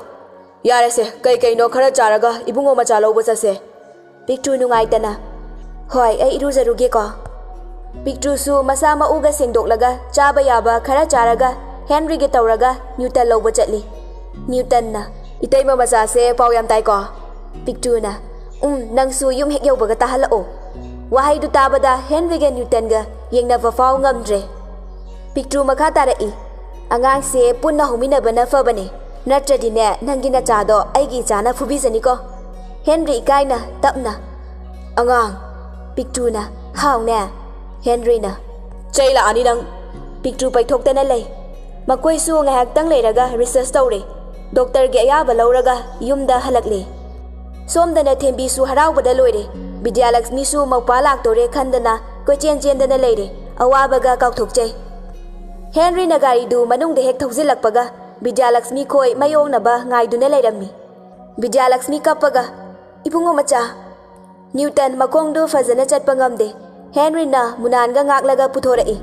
"ꯌꯥꯔꯦꯁꯦ, ꯀꯩ ꯀꯩꯅꯣ ꯈꯔ ꯆꯥꯔꯒ ꯏꯕꯨꯡꯉꯣ ꯃꯆꯥ ꯂꯧꯕ ꯆꯠꯁꯦ꯫" ꯄꯤꯛꯇ꯭ꯔꯨ ꯅꯨꯡꯉꯥꯏꯇꯅ, "ꯍꯣꯏ, ꯑꯩ ꯏꯔꯨꯖꯔꯨꯒꯦꯀꯣ꯫" ꯄꯤꯛꯇ꯭ꯔꯨꯁꯨ ꯃꯁꯥ ꯃꯎꯒ ꯁꯦꯡꯗꯣꯛꯂꯒ ꯆꯥꯕ ꯌꯥꯕ ꯈꯔ ꯆꯥꯔꯒ ꯍꯦꯟꯔꯤꯒ ꯇꯧꯔꯒ ꯅ꯭ꯌꯨꯇꯟ ꯂꯧꯕ ꯆꯠꯂꯤ꯫ ꯅ꯭ꯌꯨꯇꯟꯅ, "ꯏꯇꯩꯃ ꯃꯆꯥꯁꯦ ꯄꯥꯎ ꯌꯥꯝ ꯇꯥꯏꯀꯣ?" ꯄꯤꯛꯇ꯭ꯔꯨꯅ, "ꯎꯝ, ꯅꯪꯁꯨ ꯌꯨꯝ ꯍꯦꯛ ꯌꯧꯕꯒ ꯇꯥꯍꯜꯂꯛꯑꯣ꯫" ꯋꯥꯍꯩꯗꯨ ꯇꯥꯕꯗ ꯍꯦꯟꯔꯤꯒ ꯅ꯭ꯌꯨꯇꯟꯒ ꯌꯦꯡꯅꯕ ꯐꯥꯎ ꯉꯝꯗ꯭ꯔꯦ꯫ ꯄꯤꯛꯇ꯭ꯔꯨ ꯃꯈꯥ ꯇꯥꯔꯛꯏ, "ꯑꯉꯥꯡꯁꯦ ꯄꯨꯟꯅ ꯍꯧꯃꯤꯟꯅꯕꯅ ꯐꯕꯅꯦ, ꯅꯠꯇ꯭ꯔꯗꯤꯅꯦ ꯅꯪꯒꯤ ꯅꯆꯥꯗꯣ ꯑꯩꯒꯤ ꯏꯆꯥꯅ ꯐꯨꯕꯤꯖꯅꯤꯀꯣ꯫" ꯍꯦꯟꯔꯤ ꯏꯀꯥꯏꯅ ꯇꯞꯅ, "ꯑꯉꯥꯡ꯫" ꯄꯤꯛꯇ꯭ꯔꯨꯅ, "ꯍꯥꯎꯅꯦ꯫" ꯍꯦꯟꯔꯤꯅ, "ꯆꯩ ꯂꯥꯛꯑꯅꯤ ꯅꯪ꯫" ꯄꯤꯛꯇ꯭ꯔꯨ ꯄꯩꯊꯣꯛꯇꯅ ꯂꯩ꯫ ꯃꯈꯣꯏꯁꯨ ꯉꯥꯏꯍꯥꯛꯇꯪ ꯂꯩꯔꯒ ꯔꯤꯁꯦꯁ ꯇꯧꯔꯦ꯫ ꯗꯣꯛꯇꯔꯒꯤ ꯑꯌꯥꯕ ꯂꯧꯔꯒ ꯌꯨꯝꯗ ꯍꯜꯂꯛꯂꯦ꯫ ꯁꯣꯝꯗꯅ ꯊꯦꯝꯕꯤꯁꯨ ꯍꯔꯥꯎꯕꯗ ꯂꯣꯏꯔꯦ꯫ ꯕꯤꯗ꯭ꯌꯥꯂꯛꯁꯃꯤꯁꯨ ꯃꯧꯄ꯭ꯋꯥ ꯂꯥꯛꯇꯣꯔꯦ ꯈꯟꯗꯅ ꯀꯣꯏꯆꯦꯟ ꯆꯦꯟꯗꯅ ꯂꯩꯔꯦ꯫ ꯑꯋꯥꯕꯒ ꯀꯥꯎꯊꯣꯛꯆꯩ꯫ ꯍꯦꯟꯔꯤꯅ ꯒꯥꯔꯤꯗꯨ ꯃꯅꯨꯡꯗ ꯍꯦꯛ ꯊꯧꯖꯤꯜꯂꯛꯄꯒ ꯕꯤꯗ꯭ꯌꯥꯂꯛꯁꯃꯤ ꯈꯣꯏ ꯃꯩ ꯑꯣꯛꯅꯕ ꯉꯥꯏꯗꯨꯅ ꯂꯩꯔꯝꯃꯤ꯫ ꯕꯤꯗ꯭ꯌꯥꯂꯛꯁꯃꯤ ꯀꯞꯄꯒ, "ꯏꯕꯨꯡꯉꯣ ꯃꯆꯥ!" ꯅ꯭ꯌꯨꯇꯟ ꯃꯈꯣꯡꯗꯨ ꯐꯖꯅ ꯆꯠꯄ ꯉꯝꯗꯦ꯫ ꯍꯦꯟꯔꯤꯅ ꯃꯨꯅꯥꯟꯒ ꯉꯥꯛꯂꯒ ꯄꯨꯊꯣꯔꯛꯏ꯫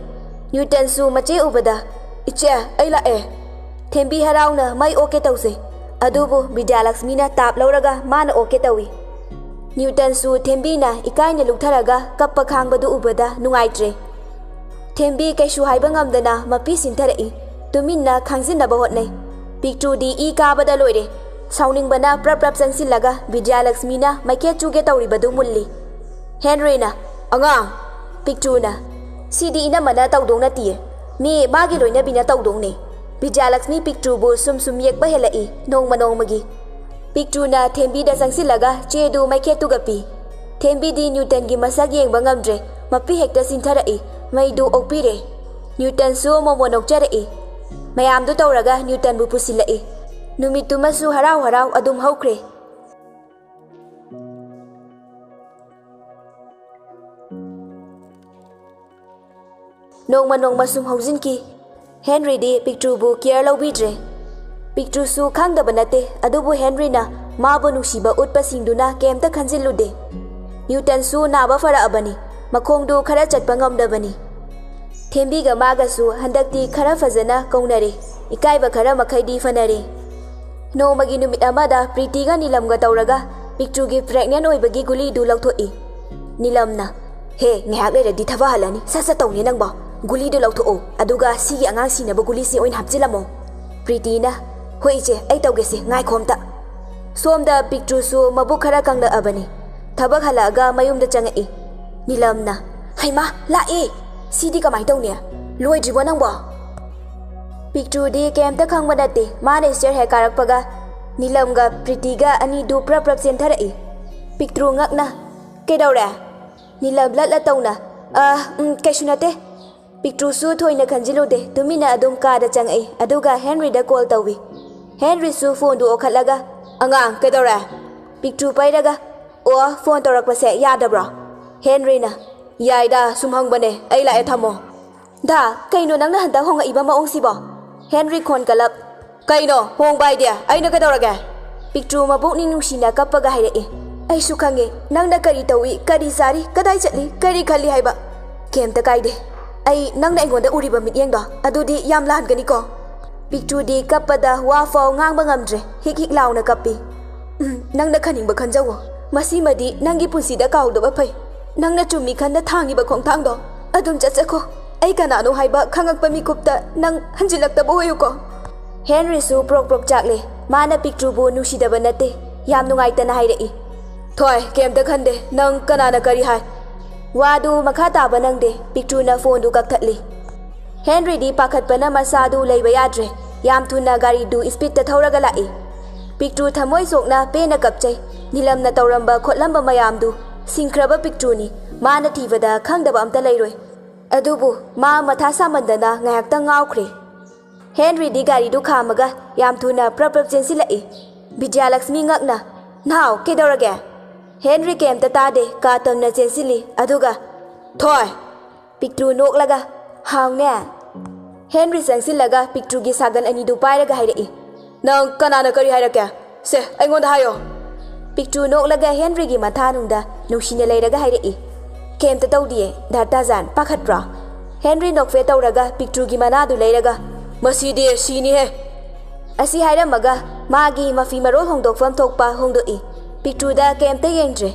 ꯅ꯭ꯌꯨꯇꯟꯁꯨ ꯃꯆꯦ ꯎꯕꯗ, "ꯏꯆꯦ, ꯑꯩ ꯂꯥꯛꯑꯦ!" ꯊꯦꯝꯕꯤ ꯍꯔꯥꯎꯅ ꯃꯩ ꯑꯣꯛꯀꯦ ꯇꯧꯖꯩ꯫ ꯑꯗꯨꯕꯨ ꯕꯤꯗ꯭ꯌꯥꯂꯛꯁꯃꯤꯅ ꯇꯥꯞ ꯂꯧꯔꯒ ꯃꯥꯅ ꯑꯣꯛꯀꯦ ꯇꯧꯏ꯫ ꯅ꯭ꯌꯨꯇꯟꯁꯨ ꯊꯦꯝꯕꯤꯅ ꯏꯀꯥꯏꯅ ꯂꯨꯛꯊꯔꯒ ꯀꯞꯄ ꯈꯥꯡꯕꯗꯨ ꯎꯕꯗ ꯅꯨꯡꯉꯥꯏꯇ꯭ꯔꯦ꯫ ꯊꯦꯝꯕꯤ ꯀꯩꯁꯨ ꯍꯥꯏꯕ ꯉꯝꯗꯅ ꯃꯄꯤ ꯁꯤꯟꯊꯔꯛꯏ꯫ ꯇꯨꯃꯤꯟꯅ ꯈꯥꯡꯖꯤꯟꯅꯕ ꯍꯣꯠꯅꯩ꯫ ꯄꯤꯛꯇ꯭ꯔꯨꯗꯤ ꯏ ꯀꯥꯕꯗ ꯂꯣꯏꯔꯦ꯫ ꯁꯥꯎꯅꯤꯡꯕꯅ ꯄ꯭ꯔꯞ ꯄ꯭ꯔꯞ ꯆꯪꯁꯤꯜꯂꯒ ꯕꯤꯗ꯭ꯌꯥꯂꯛꯁꯃꯤꯅ ꯃꯩꯈꯦꯠ ꯆꯨꯒꯦ ꯇꯧꯔꯤꯕꯗꯨ ꯃꯨꯜꯂꯤ꯫ ꯍꯦꯟꯔꯤꯅ, "ꯑꯉꯥꯡ!" ꯄꯤꯛꯇ꯭ꯔꯨꯅ, "ꯁꯤꯗꯤ ꯏꯅꯝꯃꯅ ꯇꯧꯗꯧ ꯅꯠꯇꯤꯌꯦ꯫ ꯃꯤ ꯃꯥꯒꯤ ꯂꯣꯏꯅꯕꯤꯅ ꯇꯧꯗꯧꯅꯦ꯫" ꯕꯤꯗ꯭ꯌꯥꯂꯛꯁꯃꯤ ꯄꯤꯛꯇ꯭ꯔꯨꯕꯨ ꯁꯨꯝ ꯁꯨꯝ ꯌꯦꯛꯄ ꯍꯦꯜꯂꯛꯏ ꯅꯣꯡꯃ ꯅꯣꯡꯃꯒꯤ꯫ ꯄꯤꯛꯇ꯭ꯔꯨꯅ ꯊꯦꯝꯕꯤꯗ ꯆꯪꯁꯤꯜꯂꯒ ꯆꯦꯗꯨ ꯃꯩꯈꯦꯠꯇꯨꯒ ꯄꯤ꯫ ꯊꯦꯝꯕꯤꯗꯤ ꯅ꯭ꯌꯨꯇꯟꯒꯤ ꯃꯁꯛ ꯌꯦꯡꯕ ꯉꯝꯗ꯭ꯔꯦ꯫ ꯃꯄꯤ ꯍꯦꯛꯇ ꯆꯤꯟꯊꯔꯛꯏ꯫ ꯃꯩꯗꯨ ꯑꯣꯛꯄꯤꯔꯦ꯫ ꯅ꯭ꯌꯨꯇꯟꯁꯨ ꯃꯣꯃꯣ ꯅꯣꯛꯆꯔꯛꯏ꯫ ꯃꯌꯥꯝꯗꯨ ꯇꯧꯔꯒ ꯅ꯭ꯌꯨꯇꯟꯕꯨ ꯄꯨꯁꯤꯜꯂꯛꯏ꯫ ꯅꯨꯃꯤꯠꯇꯨꯃꯁꯨ ꯍꯔꯥꯎ ꯍꯔꯥꯎ ꯑꯗꯨꯝ ꯍꯧꯈ꯭ꯔꯦ꯫ ꯅꯣꯡꯃ ꯅꯣꯡꯃ ꯁꯨꯝ ꯍꯧꯖꯤꯟꯈꯤ꯫ ꯍꯦꯟꯔꯤꯗꯤ ꯄꯤꯛꯇ꯭ꯔꯨꯕꯨ ꯀꯤꯌꯔ ꯂꯧꯕꯤꯗ꯭ꯔꯦ꯫ ꯄꯤꯛꯇ꯭ꯔꯨꯁꯨ ꯈꯪꯗꯕ ꯅꯠꯇꯦ, ꯑꯗꯨꯕꯨ ꯍꯦꯟꯔꯤꯅ ꯃꯥꯕꯨ ꯅꯨꯡꯁꯤꯕ ꯎꯠꯄꯁꯤꯡꯗꯨꯅ ꯀꯩꯝꯇ ꯈꯟꯖꯤꯜꯂꯨꯗꯦ꯫ ꯅ꯭ꯌꯨꯇꯟꯁꯨ ꯅꯥꯕ ꯐꯔꯛꯑꯕꯅꯤ, ꯃꯈꯣꯡꯗꯨ ꯈꯔ ꯆꯠꯄ ꯉꯝꯗꯕꯅꯤ꯫ ꯊꯦꯝꯕꯤꯒ ꯃꯥꯒꯁꯨ ꯍꯟꯗꯛꯇꯤ ꯈꯔ ꯐꯖꯅ ꯀꯧꯅꯔꯦ, ꯏꯀꯥꯏꯕ ꯈꯔ ꯃꯈꯩꯗꯤ ꯐꯅꯔꯦ꯫ ꯅꯣꯡꯃꯒꯤ ꯅꯨꯃꯤꯠ ꯑꯃꯗ ꯄ꯭ꯔꯤꯇꯤꯒ ꯅꯤꯂꯝꯒ ꯇꯧꯔꯒ ꯄꯤꯛꯇ꯭ꯔꯨꯒꯤ ꯄ꯭ꯔꯦꯒꯅꯦꯟ ꯑꯣꯏꯕꯒꯤ ꯒꯨꯂꯤꯗꯨ ꯂꯧꯊꯣꯛꯏ꯫ ꯅꯤꯂꯝꯅ, "ꯍꯦ, ꯉꯥꯏꯍꯥꯛ ꯂꯩꯔꯗꯤ ꯊꯕꯛ ꯍꯜꯂꯅꯤ, ꯁꯠ ꯁꯠ ꯇꯧꯅꯦ ꯅꯪꯕꯣ꯫ ꯒꯨꯂꯤꯗꯨ ꯂꯧꯊꯣꯛꯑꯣ, ꯑꯗꯨꯒ ꯁꯤꯒꯤ ꯑꯉꯥꯡ ꯁꯤꯅꯕ ꯒꯨꯂꯤꯁꯤ ꯑꯣꯏꯅ ꯍꯥꯞꯆꯤꯜꯂꯝꯃꯣ꯫" ꯄ꯭ꯔꯤꯇꯤꯅ, "ꯍꯣꯏ ꯏꯆꯦ, ꯑꯩ ꯇꯧꯒꯦꯁꯦ, ꯉꯥꯏꯈꯣ ꯑꯝꯇ꯫" ꯁꯣꯝꯗ ꯄꯤꯛꯇ꯭ꯔꯨꯁꯨ ꯃꯕꯨꯛ ꯈꯔ ꯀꯪꯂꯛꯑꯕꯅꯤ꯫ ꯊꯕꯛ ꯍꯜꯂꯛꯑꯒ ꯃꯌꯨꯝꯗ ꯆꯪꯉꯛꯏ꯫ ꯅꯤꯂꯝꯅ, "ꯍꯩꯃꯥ, ꯂꯥꯛꯑꯦ! ꯁꯤꯗꯤ ꯀꯃꯥꯏ ꯇꯧꯅꯤ? ꯂꯣꯏꯗ꯭ꯔꯤꯕꯣ ꯅꯪꯕꯣ?" ꯄꯤꯛꯇ꯭ꯔꯨꯗꯤ ꯀꯩꯝꯇ ꯈꯪꯕ ꯅꯠꯇꯦ꯫ ꯃꯥꯅ ꯁ꯭ꯇꯦꯌꯔ ꯍꯦꯛ ꯀꯥꯔꯛꯄꯒ ꯅꯤꯂꯝꯒ ꯄ꯭ꯔꯤꯇꯤꯒ ꯑꯅꯤꯗꯨ ꯄ꯭ꯔꯞ ꯄ꯭ꯔꯞ ꯆꯦꯟꯊꯔꯛꯏ꯫ ꯄꯤꯛꯇ꯭ꯔꯨ ꯉꯛꯅ, "ꯀꯩꯗꯧꯔꯦ?" ꯅꯤꯂꯝ ꯂꯠꯂ ꯇꯧꯅ, "ꯑ, ꯎꯝ, ꯀꯩꯁꯨ ꯅꯠꯇꯦ꯫" ꯄꯤꯛꯇ꯭ꯔꯨꯁꯨ ꯊꯣꯏꯅ ꯈꯟꯖꯤꯜꯂꯨꯗꯦ, ꯇꯨꯃꯤꯟꯅ ꯑꯗꯨꯝ ꯀꯥꯗ ꯆꯪꯉꯛꯏ, ꯑꯗꯨꯒ ꯍꯦꯟꯔꯤꯗ ꯀꯣꯜ ꯇꯧꯏ꯫ ꯍꯦꯟꯔꯤꯁꯨ ꯐꯣꯟꯗꯨ ꯑꯣꯈꯠꯂꯒ, "ꯑꯉꯥꯡ, ꯀꯩꯗꯧꯔꯦ?" ꯄꯤꯛꯇ꯭ꯔꯨ ꯄꯥꯏꯔꯒ, "ꯑꯣ, ꯐꯣꯟ ꯇꯧꯔꯛꯄꯁꯦ ꯌꯥꯗꯕ꯭ꯔꯣ?" ꯍꯦꯟꯔꯤꯅ, "ꯌꯥꯏꯗ, ꯁꯨꯝ ꯍꯪꯕꯅꯦ, ꯑꯩ ꯂꯥꯛꯑꯦ, ꯊꯝꯃꯣ꯫" "ꯗꯥ, ꯀꯩꯅꯣ ꯅꯪꯅ ꯍꯟꯗꯛ ꯍꯣꯡꯉꯛꯏꯕ ꯃꯑꯣꯡꯁꯤꯕꯣ?" ꯍꯦꯟꯔꯤ ꯈꯣꯟ ꯀꯜꯂꯞ, "ꯀꯩꯅꯣ ꯍꯣꯡꯕ ꯍꯥꯏꯗꯤ? ꯑꯩꯅ ꯀꯩꯗꯧꯔꯒꯦ?" ꯄꯤꯛꯇ꯭ꯔꯨ ꯃꯄꯨꯛꯅꯤꯡ ꯅꯨꯡꯁꯤꯅ ꯀꯞꯄꯒ ꯍꯥꯏꯔꯛꯏ꯫ "ꯑꯩꯁꯨ ꯈꯪꯉꯦ, ꯅꯪꯅ ꯀꯔꯤ ꯇꯧꯏ, ꯀꯔꯤ ꯆꯥꯔꯤ, ꯀꯗꯥꯏ ꯆꯠꯂꯤ, ꯀꯔꯤ ꯈꯜꯂꯤ ꯍꯥꯏꯕ꯫ ꯀꯩꯝꯇ ꯀꯥꯏꯗꯦ, ꯑꯩ ꯅꯪꯅ ꯑꯩꯉꯣꯟꯗ ꯎꯔꯤꯕ ꯃꯤꯠꯌꯦꯡꯗꯣ ꯑꯗꯨꯗꯤ ꯌꯥꯝ ꯂꯥꯟꯒꯅꯤꯀꯣ꯫" ꯄꯤꯛꯇ꯭ꯔꯨꯗꯤ ꯀꯞꯄꯗ ꯋꯥ ꯐꯥꯎ ꯉꯥꯡꯕ ꯉꯝꯗ꯭ꯔꯦ, ꯍꯤꯛ ꯍꯤꯛ ꯂꯥꯎꯅ ꯀꯞꯄꯤ꯫ "ꯎꯝ, ꯅꯪꯅ ꯈꯟꯅꯤꯡꯕ ꯈꯟꯖꯧꯋꯣ, ꯃꯁꯤꯃꯗꯤ ꯅꯪꯒꯤ ꯄꯨꯟꯁꯤꯗ ꯀꯥꯎꯗꯕ ꯐꯩ꯫ ꯅꯪꯅ ꯆꯨꯝꯃꯤ ꯈꯟꯅ ꯊꯥꯡꯉꯤꯕ ꯈꯣꯡꯊꯥꯡꯗꯣ ꯑꯗꯨꯝ ꯆꯠꯆꯈꯣ꯫ ꯑꯩ ꯀꯅꯥꯅꯣ ꯍꯥꯏꯕ ꯈꯪꯉꯛꯄ ꯃꯤꯀꯨꯞꯇ ꯅꯪ ꯍꯟꯖꯤꯜꯂꯛꯇꯕ ꯑꯣꯏꯌꯨꯀꯣ꯫" ꯍꯦꯟꯔꯤꯁꯨ ꯄ꯭ꯔꯣꯛ ꯄ꯭ꯔꯣꯛ ꯆꯥꯛꯂꯦ꯫ ꯃꯥꯅ ꯄꯤꯛꯇ꯭ꯔꯨꯕꯨ ꯅꯨꯡꯁꯤꯗꯕ ꯅꯠꯇꯦ, ꯌꯥꯝ ꯅꯨꯡꯉꯥꯏꯇꯅ ꯍꯥꯏꯔꯛꯏ꯫ "ꯊꯣꯏ, ꯀꯩꯝꯇ ꯈꯟꯗꯦ, ꯅꯪ ꯀꯅꯥꯅ ꯀꯔꯤ ꯍꯥꯏ?" ꯋꯥꯗꯨ ꯃꯈꯥ ꯇꯥꯕ ꯅꯪꯗꯦ, ꯄꯤꯛꯇ꯭ꯔꯨꯅ ꯐꯣꯟꯗꯨ ꯀꯛꯊꯠꯂꯤ꯫ ꯍꯦꯟꯔꯤꯗꯤ ꯄꯥꯈꯠꯄꯅ ꯃꯁꯥꯗꯨ ꯂꯩꯕ ꯌꯥꯗ꯭ꯔꯦ, ꯌꯥꯝ ꯊꯨꯅ ꯒꯥꯔꯤꯗꯨ ꯏꯁꯄꯤꯠꯇ ꯊꯧꯔꯒ ꯂꯥꯛꯏ꯫ ꯄꯤꯛꯇ꯭ꯔꯨ ꯊꯃꯣꯏ ꯁꯣꯛꯅ ꯄꯦꯟꯅ ꯀꯞꯆꯩ, ꯅꯤꯂꯝꯅ ꯇꯧꯔꯝꯕ ꯈꯣꯠꯂꯝꯕ ꯃꯌꯥꯝꯗꯨ ꯁꯤꯡꯈ꯭ꯔꯕ ꯄꯤꯛꯇ꯭ꯔꯨꯅꯤ, ꯃꯥꯅ ꯊꯤꯕꯗ ꯈꯪꯗꯕ ꯑꯝꯇ ꯂꯩꯔꯣꯏ꯫ ꯑꯗꯨꯕꯨ ꯃꯥ ꯃꯊꯥ ꯁꯥꯃꯟꯗꯅ ꯉꯥꯏꯍꯥꯛꯇꯪ ꯉꯥꯎꯈ꯭ꯔꯦ꯫ ꯍꯦꯟꯔꯤꯗꯤ ꯒꯥꯔꯤꯗꯨ ꯈꯥꯝꯃꯒ ꯌꯥꯝ ꯊꯨꯅ ꯄ꯭ꯔꯞ ꯄ꯭ꯔꯞ ꯆꯦꯟꯁꯤꯜꯂꯛꯏ꯫ ꯕꯤꯗ꯭ꯌꯥꯂꯛꯁꯃꯤ ꯉꯛꯅ, "ꯅꯥꯎ, ꯀꯩꯗꯧꯔꯒꯦ?" ꯍꯦꯟꯔꯤ ꯀꯩꯝꯇ ꯇꯥꯗꯦ, ꯀꯥ ꯇꯝꯅ ꯆꯦꯟꯁꯤꯜꯂꯤ, ꯑꯗꯨꯒ, "ꯊꯣꯏ!" ꯄꯤꯛꯇ꯭ꯔꯨ ꯅꯣꯛꯂꯒ, "ꯍꯥꯎꯅꯦ?" ꯍꯦꯟꯔꯤ ꯆꯪꯁꯤꯜꯂꯒ ꯄꯤꯛꯇ꯭ꯔꯨꯒꯤ ꯁꯥꯒꯟ ꯑꯅꯤꯗꯨ ꯄꯥꯏꯔꯒ ꯍꯥꯏꯔꯛꯏ, "ꯅꯪ ꯀꯅꯥꯅ ꯀꯔꯤ ꯍꯥꯏꯔꯛꯀꯦ? ꯁꯦ, ꯑꯩꯉꯣꯟꯗ ꯍꯥꯏꯌꯣ!" ꯄꯤꯛꯇ꯭ꯔꯨ ꯅꯣꯛꯂꯒ ꯍꯦꯟꯔꯤꯒꯤ ꯃꯊꯥꯅꯨꯡꯗ ꯅꯨꯡꯁꯤꯅ ꯂꯩꯔꯒ ꯍꯥꯏꯔꯛꯏ, "ꯀꯩꯝꯇ ꯇꯧꯗꯤꯌꯦ, ꯗꯥ ꯇꯥꯖꯥꯟ, ꯄꯥꯈꯠꯄ꯭ꯔꯣ?" ꯍꯦꯟꯔꯤ ꯅꯣꯛꯐꯦꯠ ꯇꯧꯔꯒ ꯄꯤꯛꯇ꯭ꯔꯨꯒꯤ ꯃꯅꯥꯗꯨ ꯂꯩꯔꯒ, "ꯃꯁꯤꯗꯤ ꯁꯤꯅꯤꯍꯦ!" ꯑꯁꯤ ꯍꯥꯏꯔꯝꯃꯒ ꯃꯥꯒꯤ ꯃꯐꯤ ꯃꯔꯣꯜ ꯍꯣꯡꯗꯣꯛꯐꯝ ꯊꯣꯛꯄ ꯍꯣꯡꯗꯣꯛꯏ꯫ ꯄꯤꯛꯇ꯭ꯔꯨꯗ ꯀꯩꯝꯇ ꯌꯦꯡꯗ꯭ꯔꯦ꯫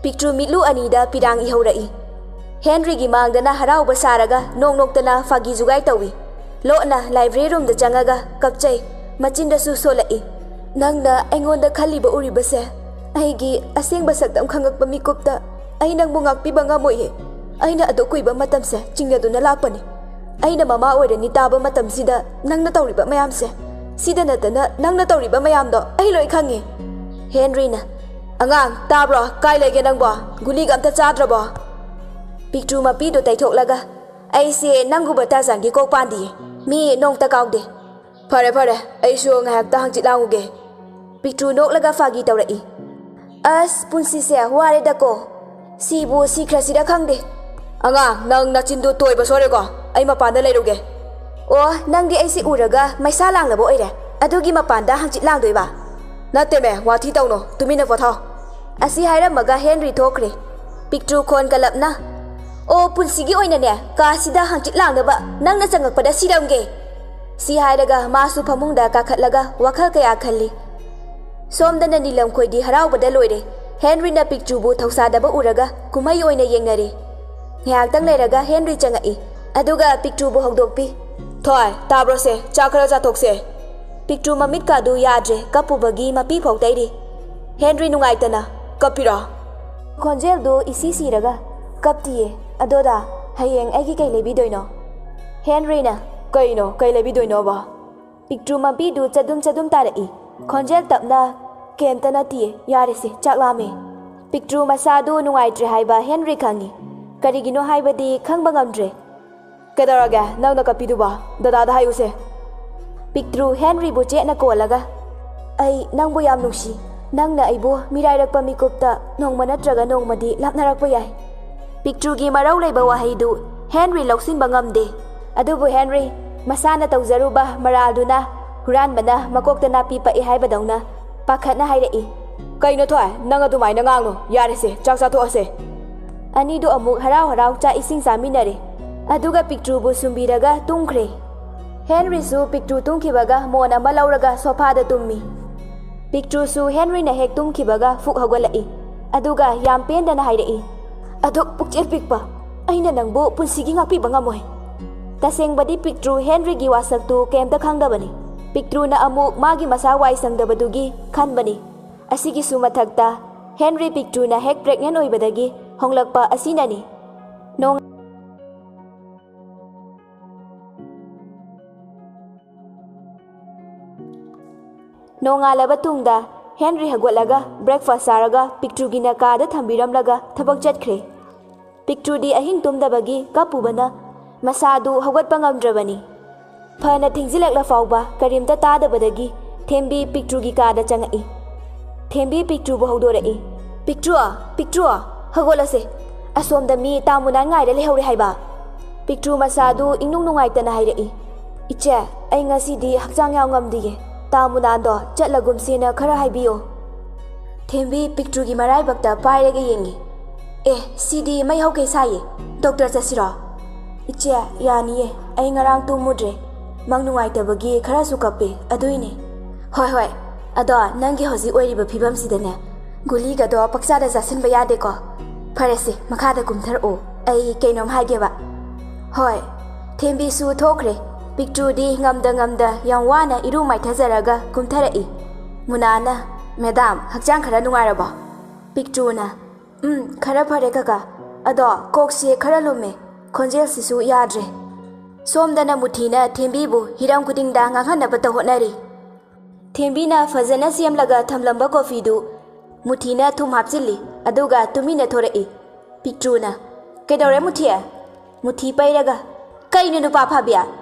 ꯄꯤꯛꯇ꯭ꯔꯨ ꯃꯤꯠꯂꯨ ꯑꯅꯤꯗ ꯄꯤꯔꯥꯡ ꯏꯍꯧꯔꯛꯏ꯫ ꯍꯦꯟꯔꯤꯒꯤ ꯃꯥꯡꯗꯅ ꯍꯔꯥꯎꯕ ꯁꯥꯔꯒ ꯅꯣꯛ ꯅꯣꯛꯇꯅ ꯐꯥꯒꯤ ꯖꯨꯒꯥꯏ ꯇꯧꯏ꯫ ꯂꯣꯠꯅ ꯂꯥꯏꯕ꯭ꯔꯦꯔꯤ ꯔꯨꯝꯗ ꯆꯪꯉꯒ ꯀꯞꯆꯩ꯫ ꯃꯆꯤꯟꯗꯁꯨ ꯁꯣꯜꯂꯛꯏ꯫ "ꯅꯪꯅ ꯑꯩꯉꯣꯟꯗ ꯈꯜꯂꯤꯕ ꯎꯔꯤꯕꯁꯦ ꯑꯩꯒꯤ ꯑꯁꯦꯡꯕ ꯁꯛꯇꯝ ꯈꯪꯉꯛꯄ ꯃꯤꯀꯨꯞꯇ ꯑꯩ ꯅꯪꯕꯨ ꯉꯥꯛꯄꯤꯕ ꯉꯝꯃꯣꯏꯌꯦ꯫ ꯑꯩꯅ ꯑꯗꯨꯛ ꯀꯨꯏꯕ ꯃꯇꯝꯁꯦ ꯆꯤꯡꯅꯗꯨꯅ ꯂꯥꯛꯄꯅꯤ꯫ ꯑꯩꯅ ꯃꯃꯥ ꯑꯣꯏꯔꯅꯤ ꯇꯥꯕ ꯃꯇꯝꯁꯤꯗ ꯅꯪꯅ ꯇꯧꯔꯤꯕ ꯃꯌꯥꯝꯁꯦ, ꯁꯤꯗ ꯅꯠꯇꯅ ꯅꯪꯅ ꯇꯧꯔꯤꯕ ꯃꯌꯥꯝꯗꯣ ꯑꯩ ꯂꯣꯏ ꯈꯪꯉꯤ꯫" ꯍꯦꯟꯔꯤꯅ, "ꯑꯉꯥꯡ, ꯇꯥꯕ꯭ꯔꯣ? ꯀꯥꯏ ꯂꯩꯒꯦ ꯅꯪꯕꯣ? ꯒꯨꯂꯤꯒ ꯑꯝꯇ ꯆꯥꯗ꯭ꯔꯕꯣ?" ꯄꯤꯛꯇ꯭ꯔꯨ ꯃꯄꯤꯗꯣ ꯇꯩꯊꯣꯛꯂꯒ, ꯑꯩꯁꯦ ꯅꯪꯒꯨꯝꯕ ꯇꯥꯖꯥꯟꯒꯤ ꯀꯣꯛ ꯄꯥꯟꯗꯤꯌꯦ꯫ ꯃꯤ ꯅꯣꯡꯇ ꯀꯥꯎꯗꯦ꯫ ꯐꯔꯦ ꯐꯔꯦ, ꯑꯩꯁꯨ ꯉꯥꯏꯍꯥꯛꯇ ꯍꯪꯆꯤꯠ ꯂꯥꯡꯉꯨꯒꯦ꯫ ꯄꯤꯛꯇ꯭ꯔꯨ ꯅꯣꯛꯂꯒ ꯐꯥꯒꯤ ꯇꯧꯔꯛꯏ꯫ ꯑꯁ, ꯄꯨꯟꯁꯤꯁꯦ ꯋꯥꯔꯦꯗꯀꯣ꯫ ꯁꯤꯕꯨ ꯁꯤꯈ꯭ꯔꯁꯤꯔ ꯈꯪꯗꯦ꯫ ꯑꯉꯥꯡ, ꯅꯪ ꯅꯆꯤꯟꯗꯨ ꯇꯣꯏꯕ ꯁꯣꯏꯔꯦꯀꯣ꯫ ꯑꯩ ꯃꯄꯥꯟꯗ ꯂꯩꯔꯨꯒꯦ꯫ ꯑꯣ, ꯅꯪꯗꯤ ꯑꯩꯁꯦ ꯎꯔꯒ ꯃꯩꯁꯥ ꯂꯥꯡꯂꯕ ꯑꯣꯏꯔꯦ꯫ ꯑꯗꯨꯒꯤ ꯃꯄꯥꯟꯗ ꯍꯪꯆꯤꯠ ꯂꯥꯡꯗꯣꯏꯕ? ꯅꯠꯇꯦꯃꯦ, ꯋꯥꯊꯤ ꯇꯧꯅꯣ, ꯇꯨꯃꯤꯟꯅ ꯄꯣꯊꯥꯎ꯫ ꯑꯁꯤ ꯍꯥꯏꯔꯝꯃꯒ ꯍꯦꯟꯔꯤ ꯊꯣꯛꯈ꯭ꯔꯦ꯫ ꯄꯤꯛꯇ꯭ꯔꯨ ꯈꯣꯟ ꯀꯜꯂꯞꯅ, "ꯑꯣ, ꯄꯨꯟꯁꯤꯒꯤ ꯑꯣꯏꯅꯅꯦ ꯀꯥꯁꯤꯗ ꯍꯪꯆꯤꯠ ꯂꯥꯡꯅꯕ ꯅꯪꯅ ꯆꯪꯉꯛꯄꯗ ꯁꯤꯔꯝꯒꯦ!" ꯁꯤ ꯍꯥꯏꯔꯒ ꯃꯥꯁꯨ ꯐꯃꯨꯡꯗ ꯀꯥꯈꯠꯂꯒ ꯋꯥꯈꯜ ꯀꯌꯥ ꯈꯜꯂꯤ꯫ ꯁꯣꯝꯗꯅ ꯅꯤꯂꯝ ꯈꯣꯏꯗꯤ ꯍꯔꯥꯎꯕꯗ ꯂꯣꯏꯔꯦ꯫ ꯍꯦꯟꯔꯤꯅ ꯄꯤꯛꯇ꯭ꯔꯨꯕꯨ ꯊꯧꯁꯥꯗꯕ ꯎꯔꯒ ꯀꯨꯝꯍꯩ ꯑꯣꯏꯅ ꯌꯦꯡꯅꯔꯦ꯫ ꯉꯥꯏꯍꯥꯛꯇꯪ ꯂꯩꯔꯒ ꯍꯦꯟꯔꯤ ꯆꯪꯉꯛꯏ, ꯑꯗꯨꯒ ꯄꯤꯛꯇ꯭ꯔꯨꯕꯨ ꯍꯧꯗꯣꯛꯄꯤ꯫ "ꯊꯣꯏ, ꯇꯥꯕ꯭ꯔꯣꯁꯦ? ꯆꯥꯛ ꯈꯔ ꯆꯥꯊꯣꯛꯁꯦ꯫" ꯄꯤꯛꯇ꯭ꯔꯨ ꯃꯃꯤꯠꯀꯥꯗꯨ ꯌꯥꯗ꯭ꯔꯦ, ꯀꯞꯄꯨꯕꯒꯤ ꯃꯄꯤ ꯐꯥꯎ ꯇꯩꯔꯤ꯫ ꯍꯦꯟꯔꯤ ꯅꯨꯡꯉꯥꯏꯇꯅ, "ꯀꯞꯄꯤꯔꯣ?" ꯈꯣꯟꯖꯦꯜꯗꯨ ꯏꯁꯤ ꯁꯤꯔꯒ, "ꯀꯞꯇꯤꯌꯦ꯫ ꯑꯗꯣꯗ, ꯍꯌꯦꯡ ꯑꯩꯒꯤ ꯀꯩ ꯂꯩꯕꯤꯗꯣꯏꯅꯣ?" ꯍꯦꯟꯔꯤꯅ, "ꯀꯩꯅꯣ, ꯀꯩ ꯂꯩꯕꯤꯗꯣꯏꯅꯣꯕ?" ꯄꯤꯛꯇ꯭ꯔꯨ ꯃꯄꯤꯗꯨ ꯆꯗꯨꯝ ꯆꯗꯨꯝ ꯇꯥꯔꯛꯏ꯫ ꯈꯣꯟꯖꯦꯜ ꯇꯞꯅ, "ꯀꯩꯝꯇ ꯅꯠꯇꯤꯌꯦ, ꯌꯥꯔꯦꯁꯦ, ꯆꯥꯛ ꯂꯥꯝꯃꯦ꯫" ꯄꯤꯛꯇ꯭ꯔꯨ ꯃꯁꯥꯗꯨ ꯅꯨꯡꯉꯥꯏꯇ꯭ꯔꯦ ꯍꯥꯏꯕ ꯍꯦꯟꯔꯤ ꯈꯪꯉꯤ꯫ ꯀꯔꯤꯒꯤꯅꯣ ꯍꯥꯏꯕꯗꯤ ꯈꯪꯕ ꯉꯝꯗ꯭ꯔꯦ꯫ "ꯀꯩꯗꯧꯔꯒꯦ ꯅꯪꯅ ꯀꯞꯄꯤꯗꯨꯕꯣ? ꯗꯗꯥꯗ ꯍꯥꯏꯌꯨꯁꯦ꯫" ꯄꯤꯛꯇ꯭ꯔꯨ ꯍꯦꯟꯔꯤꯕꯨ ꯆꯦꯠꯅ ꯀꯣꯜꯂꯒ, "ꯑꯩ ꯅꯪꯕꯨ ꯌꯥꯝ ꯅꯨꯡꯁꯤ꯫ ꯅꯪꯅ ꯑꯩꯕꯨ ꯃꯤꯔꯥꯏꯔꯛꯄ ꯃꯤꯀꯨꯞꯇ ꯅꯣꯡꯃ ꯅꯠꯇ꯭ꯔꯒ ꯅꯣꯡꯃꯗꯤ ꯂꯥꯞꯅꯔꯛꯄ ꯌꯥꯏ꯫" ꯄꯤꯛꯇ꯭ꯔꯨꯒꯤ ꯃꯔꯧ ꯂꯩꯕ ꯋꯥꯍꯩꯗꯨ ꯍꯦꯟꯔꯤ ꯂꯧꯁꯤꯟꯕ ꯉꯝꯗꯦ꯫ ꯑꯗꯨꯕꯨ ꯍꯦꯟꯔꯤ ꯃꯁꯥꯅ ꯇꯧꯖꯔꯨꯕ ꯃꯔꯥꯜꯗꯨꯅ ꯍꯨꯔꯥꯟꯕꯅ ꯃꯀꯣꯛꯇ ꯅꯥꯄꯤ ꯄꯛꯏ ꯍꯥꯏꯕꯗꯧꯅ ꯄꯥꯈꯠꯅ ꯍꯥꯏꯔꯛꯏ, "ꯀꯩꯅꯣ ꯊꯣꯏ, ꯅꯪ ꯑꯗꯨꯃꯥꯏꯅ ꯉꯥꯡꯅꯨ꯫ ꯌꯥꯔꯦꯁꯦ, ꯆꯥꯛ ꯆꯥꯊꯣꯛꯑꯁꯦ꯫" ꯑꯅꯤꯗꯨ ꯑꯃꯨꯛ ꯍꯔꯥꯎ ꯍꯔꯥꯎ ꯆꯥꯛ ꯏꯁꯤꯡ ꯆꯥꯃꯤꯟꯅꯔꯦ꯫ ꯑꯗꯨꯒ ꯄꯤꯛꯇ꯭ꯔꯨꯕꯨ ꯁꯨꯝꯕꯤꯔꯒ ꯇꯨꯝꯈ꯭ꯔꯦ꯫ ꯍꯦꯟꯔꯤꯁꯨ ꯄꯤꯛꯇ꯭ꯔꯨ ꯇꯨꯝꯈꯤꯕꯒ ꯃꯣꯟ ꯑꯃ ꯂꯧꯔꯒ ꯁꯣꯐꯥꯗ ꯇꯨꯝꯃꯤ꯫ ꯄꯤꯛꯇ꯭ꯔꯨꯁꯨ ꯍꯦꯟꯔꯤꯅ ꯍꯦꯛ ꯇꯨꯝꯈꯤꯕꯒ ꯐꯨꯛ ꯍꯧꯒꯠꯂꯛꯏ꯫ ꯑꯗꯨꯒ ꯌꯥꯝ ꯄꯦꯟꯗꯅ ꯍꯥꯏꯔꯛꯏ, "ꯑꯗꯨꯛ ꯄꯨꯛꯆꯦꯜ ꯄꯤꯛꯄ ꯑꯩꯅ ꯅꯪꯕꯨ ꯄꯨꯟꯁꯤꯒꯤ ꯉꯥꯛꯄꯤꯕ ꯉꯝꯃꯣꯏ꯫" ꯇꯁꯦꯡꯕꯗꯤ ꯄꯤꯛꯇ꯭ꯔꯨ ꯍꯦꯟꯔꯤꯒꯤ ꯋꯥꯁꯛꯇꯨ ꯀꯩꯝꯇ ꯈꯪꯗꯕꯅꯤ꯫ ꯄꯤꯛꯇ꯭ꯔꯨꯅ ꯑꯃꯨꯛ ꯃꯥꯒꯤ ꯃꯁꯥ ꯋꯥꯏ ꯁꯪꯗꯕꯗꯨꯒꯤ ꯈꯟꯕꯅꯤ꯫ ꯑꯁꯤꯒꯤꯁꯨ ꯃꯊꯛꯇ ꯍꯦꯟꯔꯤ ꯄꯤꯛꯇ꯭ꯔꯨꯅ ꯍꯦꯛ ꯄ꯭ꯔꯦꯒꯅꯦꯟ ꯑꯣꯏꯕꯗꯒꯤ ꯍꯣꯡꯂꯛꯄ ꯑꯁꯤꯅꯅꯤ꯫ ꯅꯣꯡ-, ꯅꯣꯡꯉꯥꯜꯂꯕ ꯇꯨꯡꯗ ꯍꯦꯟꯔꯤ ꯍꯧꯒꯠꯂꯒ ꯕ꯭ꯔꯦꯛꯐꯥꯁ ꯆꯥꯔꯒ ꯄꯤꯛꯇ꯭ꯔꯨꯒꯤꯅ ꯀꯥꯗ ꯊꯝꯕꯤꯔꯝꯂꯒ ꯊꯕꯛ ꯆꯠꯈ꯭ꯔꯦ꯫ ꯄꯤꯛꯇ꯭ꯔꯨꯗꯤ ꯑꯍꯤꯡ ꯇꯨꯝꯗꯕꯒꯤ ꯀꯞꯄꯨꯕꯅ ꯃꯁꯥꯗꯨ ꯍꯧꯒꯠꯄ ꯉꯝꯗ꯭ꯔꯕꯅꯤ꯫ ꯐꯅ ꯊꯦꯡꯖꯤꯜꯂꯛꯂ ꯐꯥꯎꯕ ꯀꯔꯤꯝꯇ ꯇꯥꯗꯕꯗꯒꯤ ꯊꯦꯝꯕꯤ ꯄꯤꯛꯇ꯭ꯔꯨꯒꯤ ꯀꯥꯗ ꯆꯪꯉꯛꯏ꯫ ꯊꯦꯝꯕꯤ ꯄꯤꯛꯇ꯭ꯔꯨꯕꯨ ꯍꯧꯗꯣꯔꯛꯏ꯫ "ꯄꯤꯛꯇ꯭ꯔꯨ, ꯄꯤꯛꯇ꯭ꯔꯨ, ꯍꯧꯒꯠꯂꯁꯦ꯫ ꯑꯁꯣꯝꯗ ꯃꯤ ꯇꯥ ꯃꯨꯅꯥꯟ ꯉꯥꯏꯔ ꯂꯩꯍꯧꯔꯦ ꯍꯥꯏꯕ꯫" ꯄꯤꯛꯇ꯭ꯔꯨ ꯃꯁꯥꯗꯨ ꯏꯅꯨꯡ ꯅꯨꯡꯉꯥꯏꯇꯅ ꯍꯥꯏꯔꯛꯏ꯫ "ꯏꯆꯦ, ꯑꯩ ꯉꯁꯤꯗꯤ ꯍꯛꯆꯥꯡ ꯌꯥꯝ ꯉꯝꯗꯤꯌꯦ꯫ ꯇꯥ ꯃꯨꯅꯥꯟꯗꯣ ꯆꯠꯂꯒꯨꯝꯁꯦꯅ ꯈꯔ ꯍꯥꯏꯕꯤꯌꯣ꯫" ꯊꯦꯝꯕꯤ ꯄꯤꯛꯇ꯭ꯔꯨꯒꯤ ꯃꯔꯥꯏꯕꯛꯇ ꯄꯥꯏꯔꯒ ꯌꯦꯡꯉꯤ꯫ "ꯑꯦ, ꯁꯤꯗꯤ ꯃꯩ ꯍꯧꯈꯩ ꯁꯥꯏꯌꯦ꯫ ꯗꯣꯛꯇꯔ ꯆꯠꯁꯤꯔꯣ?" "ꯏꯆꯦ, ꯌꯥꯅꯤꯌꯦ꯫ ꯑꯩ ꯉꯔꯥꯡ ꯇꯨꯝꯃꯨꯗ꯭ꯔꯦ꯫ ꯃꯪ ꯅꯨꯡꯉꯥꯏꯇꯕꯒꯤ ꯈꯔꯁꯨ ꯀꯞꯄꯦ, ꯑꯗꯨꯏꯅꯦ꯫" "ꯍꯣꯏ, ꯍꯣꯏ꯫ ꯑꯗꯣ ꯅꯪꯒꯤ ꯍꯧꯖꯤꯛ ꯑꯣꯏꯔꯤꯕ ꯐꯤꯕꯝꯁꯤꯗꯅꯦ, ꯒꯨꯂꯤꯒꯗꯣ ꯄꯛꯆꯥꯗ ꯆꯥꯁꯤꯟꯕ ꯌꯥꯗꯦꯀꯣ꯫ ꯐꯔꯦꯁꯦ, ꯃꯈꯥꯗ ꯀꯨꯝꯊꯔꯛꯑꯣ꯫ ꯑꯩ ꯀꯩꯅꯣꯝ ꯍꯥꯏꯒꯦꯕ꯫" "ꯍꯣꯏ꯫" ꯊꯦꯝꯕꯤꯁꯨ ꯊꯣꯛꯈ꯭ꯔꯦ꯫ ꯄꯤꯛꯇ꯭ꯔꯨꯗꯤ ꯉꯝꯗ ꯉꯝꯗ ꯌꯥꯝ ꯋꯥꯅ ꯏꯔꯨ ꯃꯥꯏꯊꯖꯔꯒ ꯀꯨꯝꯊꯔꯛꯏ꯫ ꯃꯨꯅꯥꯅ, "ꯃꯦꯗꯥꯝ, ꯍꯛꯆꯥꯡ ꯈꯔ ꯅꯨꯡꯉꯥꯏꯔꯕꯣ?" ꯄꯤꯛꯇ꯭ꯔꯨꯅ, "ꯎꯝ, ꯈꯔ ꯐꯔꯦ ꯀꯀꯥ꯫ ꯑꯗꯣ ꯀꯣꯛꯁꯦ ꯈꯔ ꯂꯨꯝꯃꯦ, ꯈꯣꯟꯖꯦꯜꯁꯤꯁꯨ ꯌꯥꯗ꯭ꯔꯦ꯫" ꯁꯣꯝꯗꯅ ꯃꯨꯊꯤꯅ ꯊꯦꯝꯕꯤꯕꯨ ꯍꯤꯔꯝ ꯈꯨꯗꯤꯡꯗ ꯉꯥꯡꯍꯟꯅꯕꯇ ꯍꯣꯠꯅꯔꯤ꯫ ꯊꯦꯝꯕꯤꯅ ꯐꯖꯅ ꯁꯦꯝꯂꯒ ꯊꯝꯂꯝꯕ ꯀꯣꯐꯤꯗꯨ ꯃꯨꯊꯤꯅ ꯊꯨꯝ ꯍꯥꯞꯆꯤꯜꯂꯤ, ꯑꯗꯨꯒ ꯇꯨꯃꯤꯟꯅ ꯊꯣꯔꯛꯏ꯫ ꯄꯤꯛꯇ꯭ꯔꯨꯅ, "ꯀꯩꯗꯧꯔꯦ ꯃꯨꯊꯤ?" ꯃꯨꯊꯤ ꯄꯩꯔꯒ, "ꯀꯩꯅꯣ ꯅꯨꯄꯥ ꯐꯥꯕꯤ?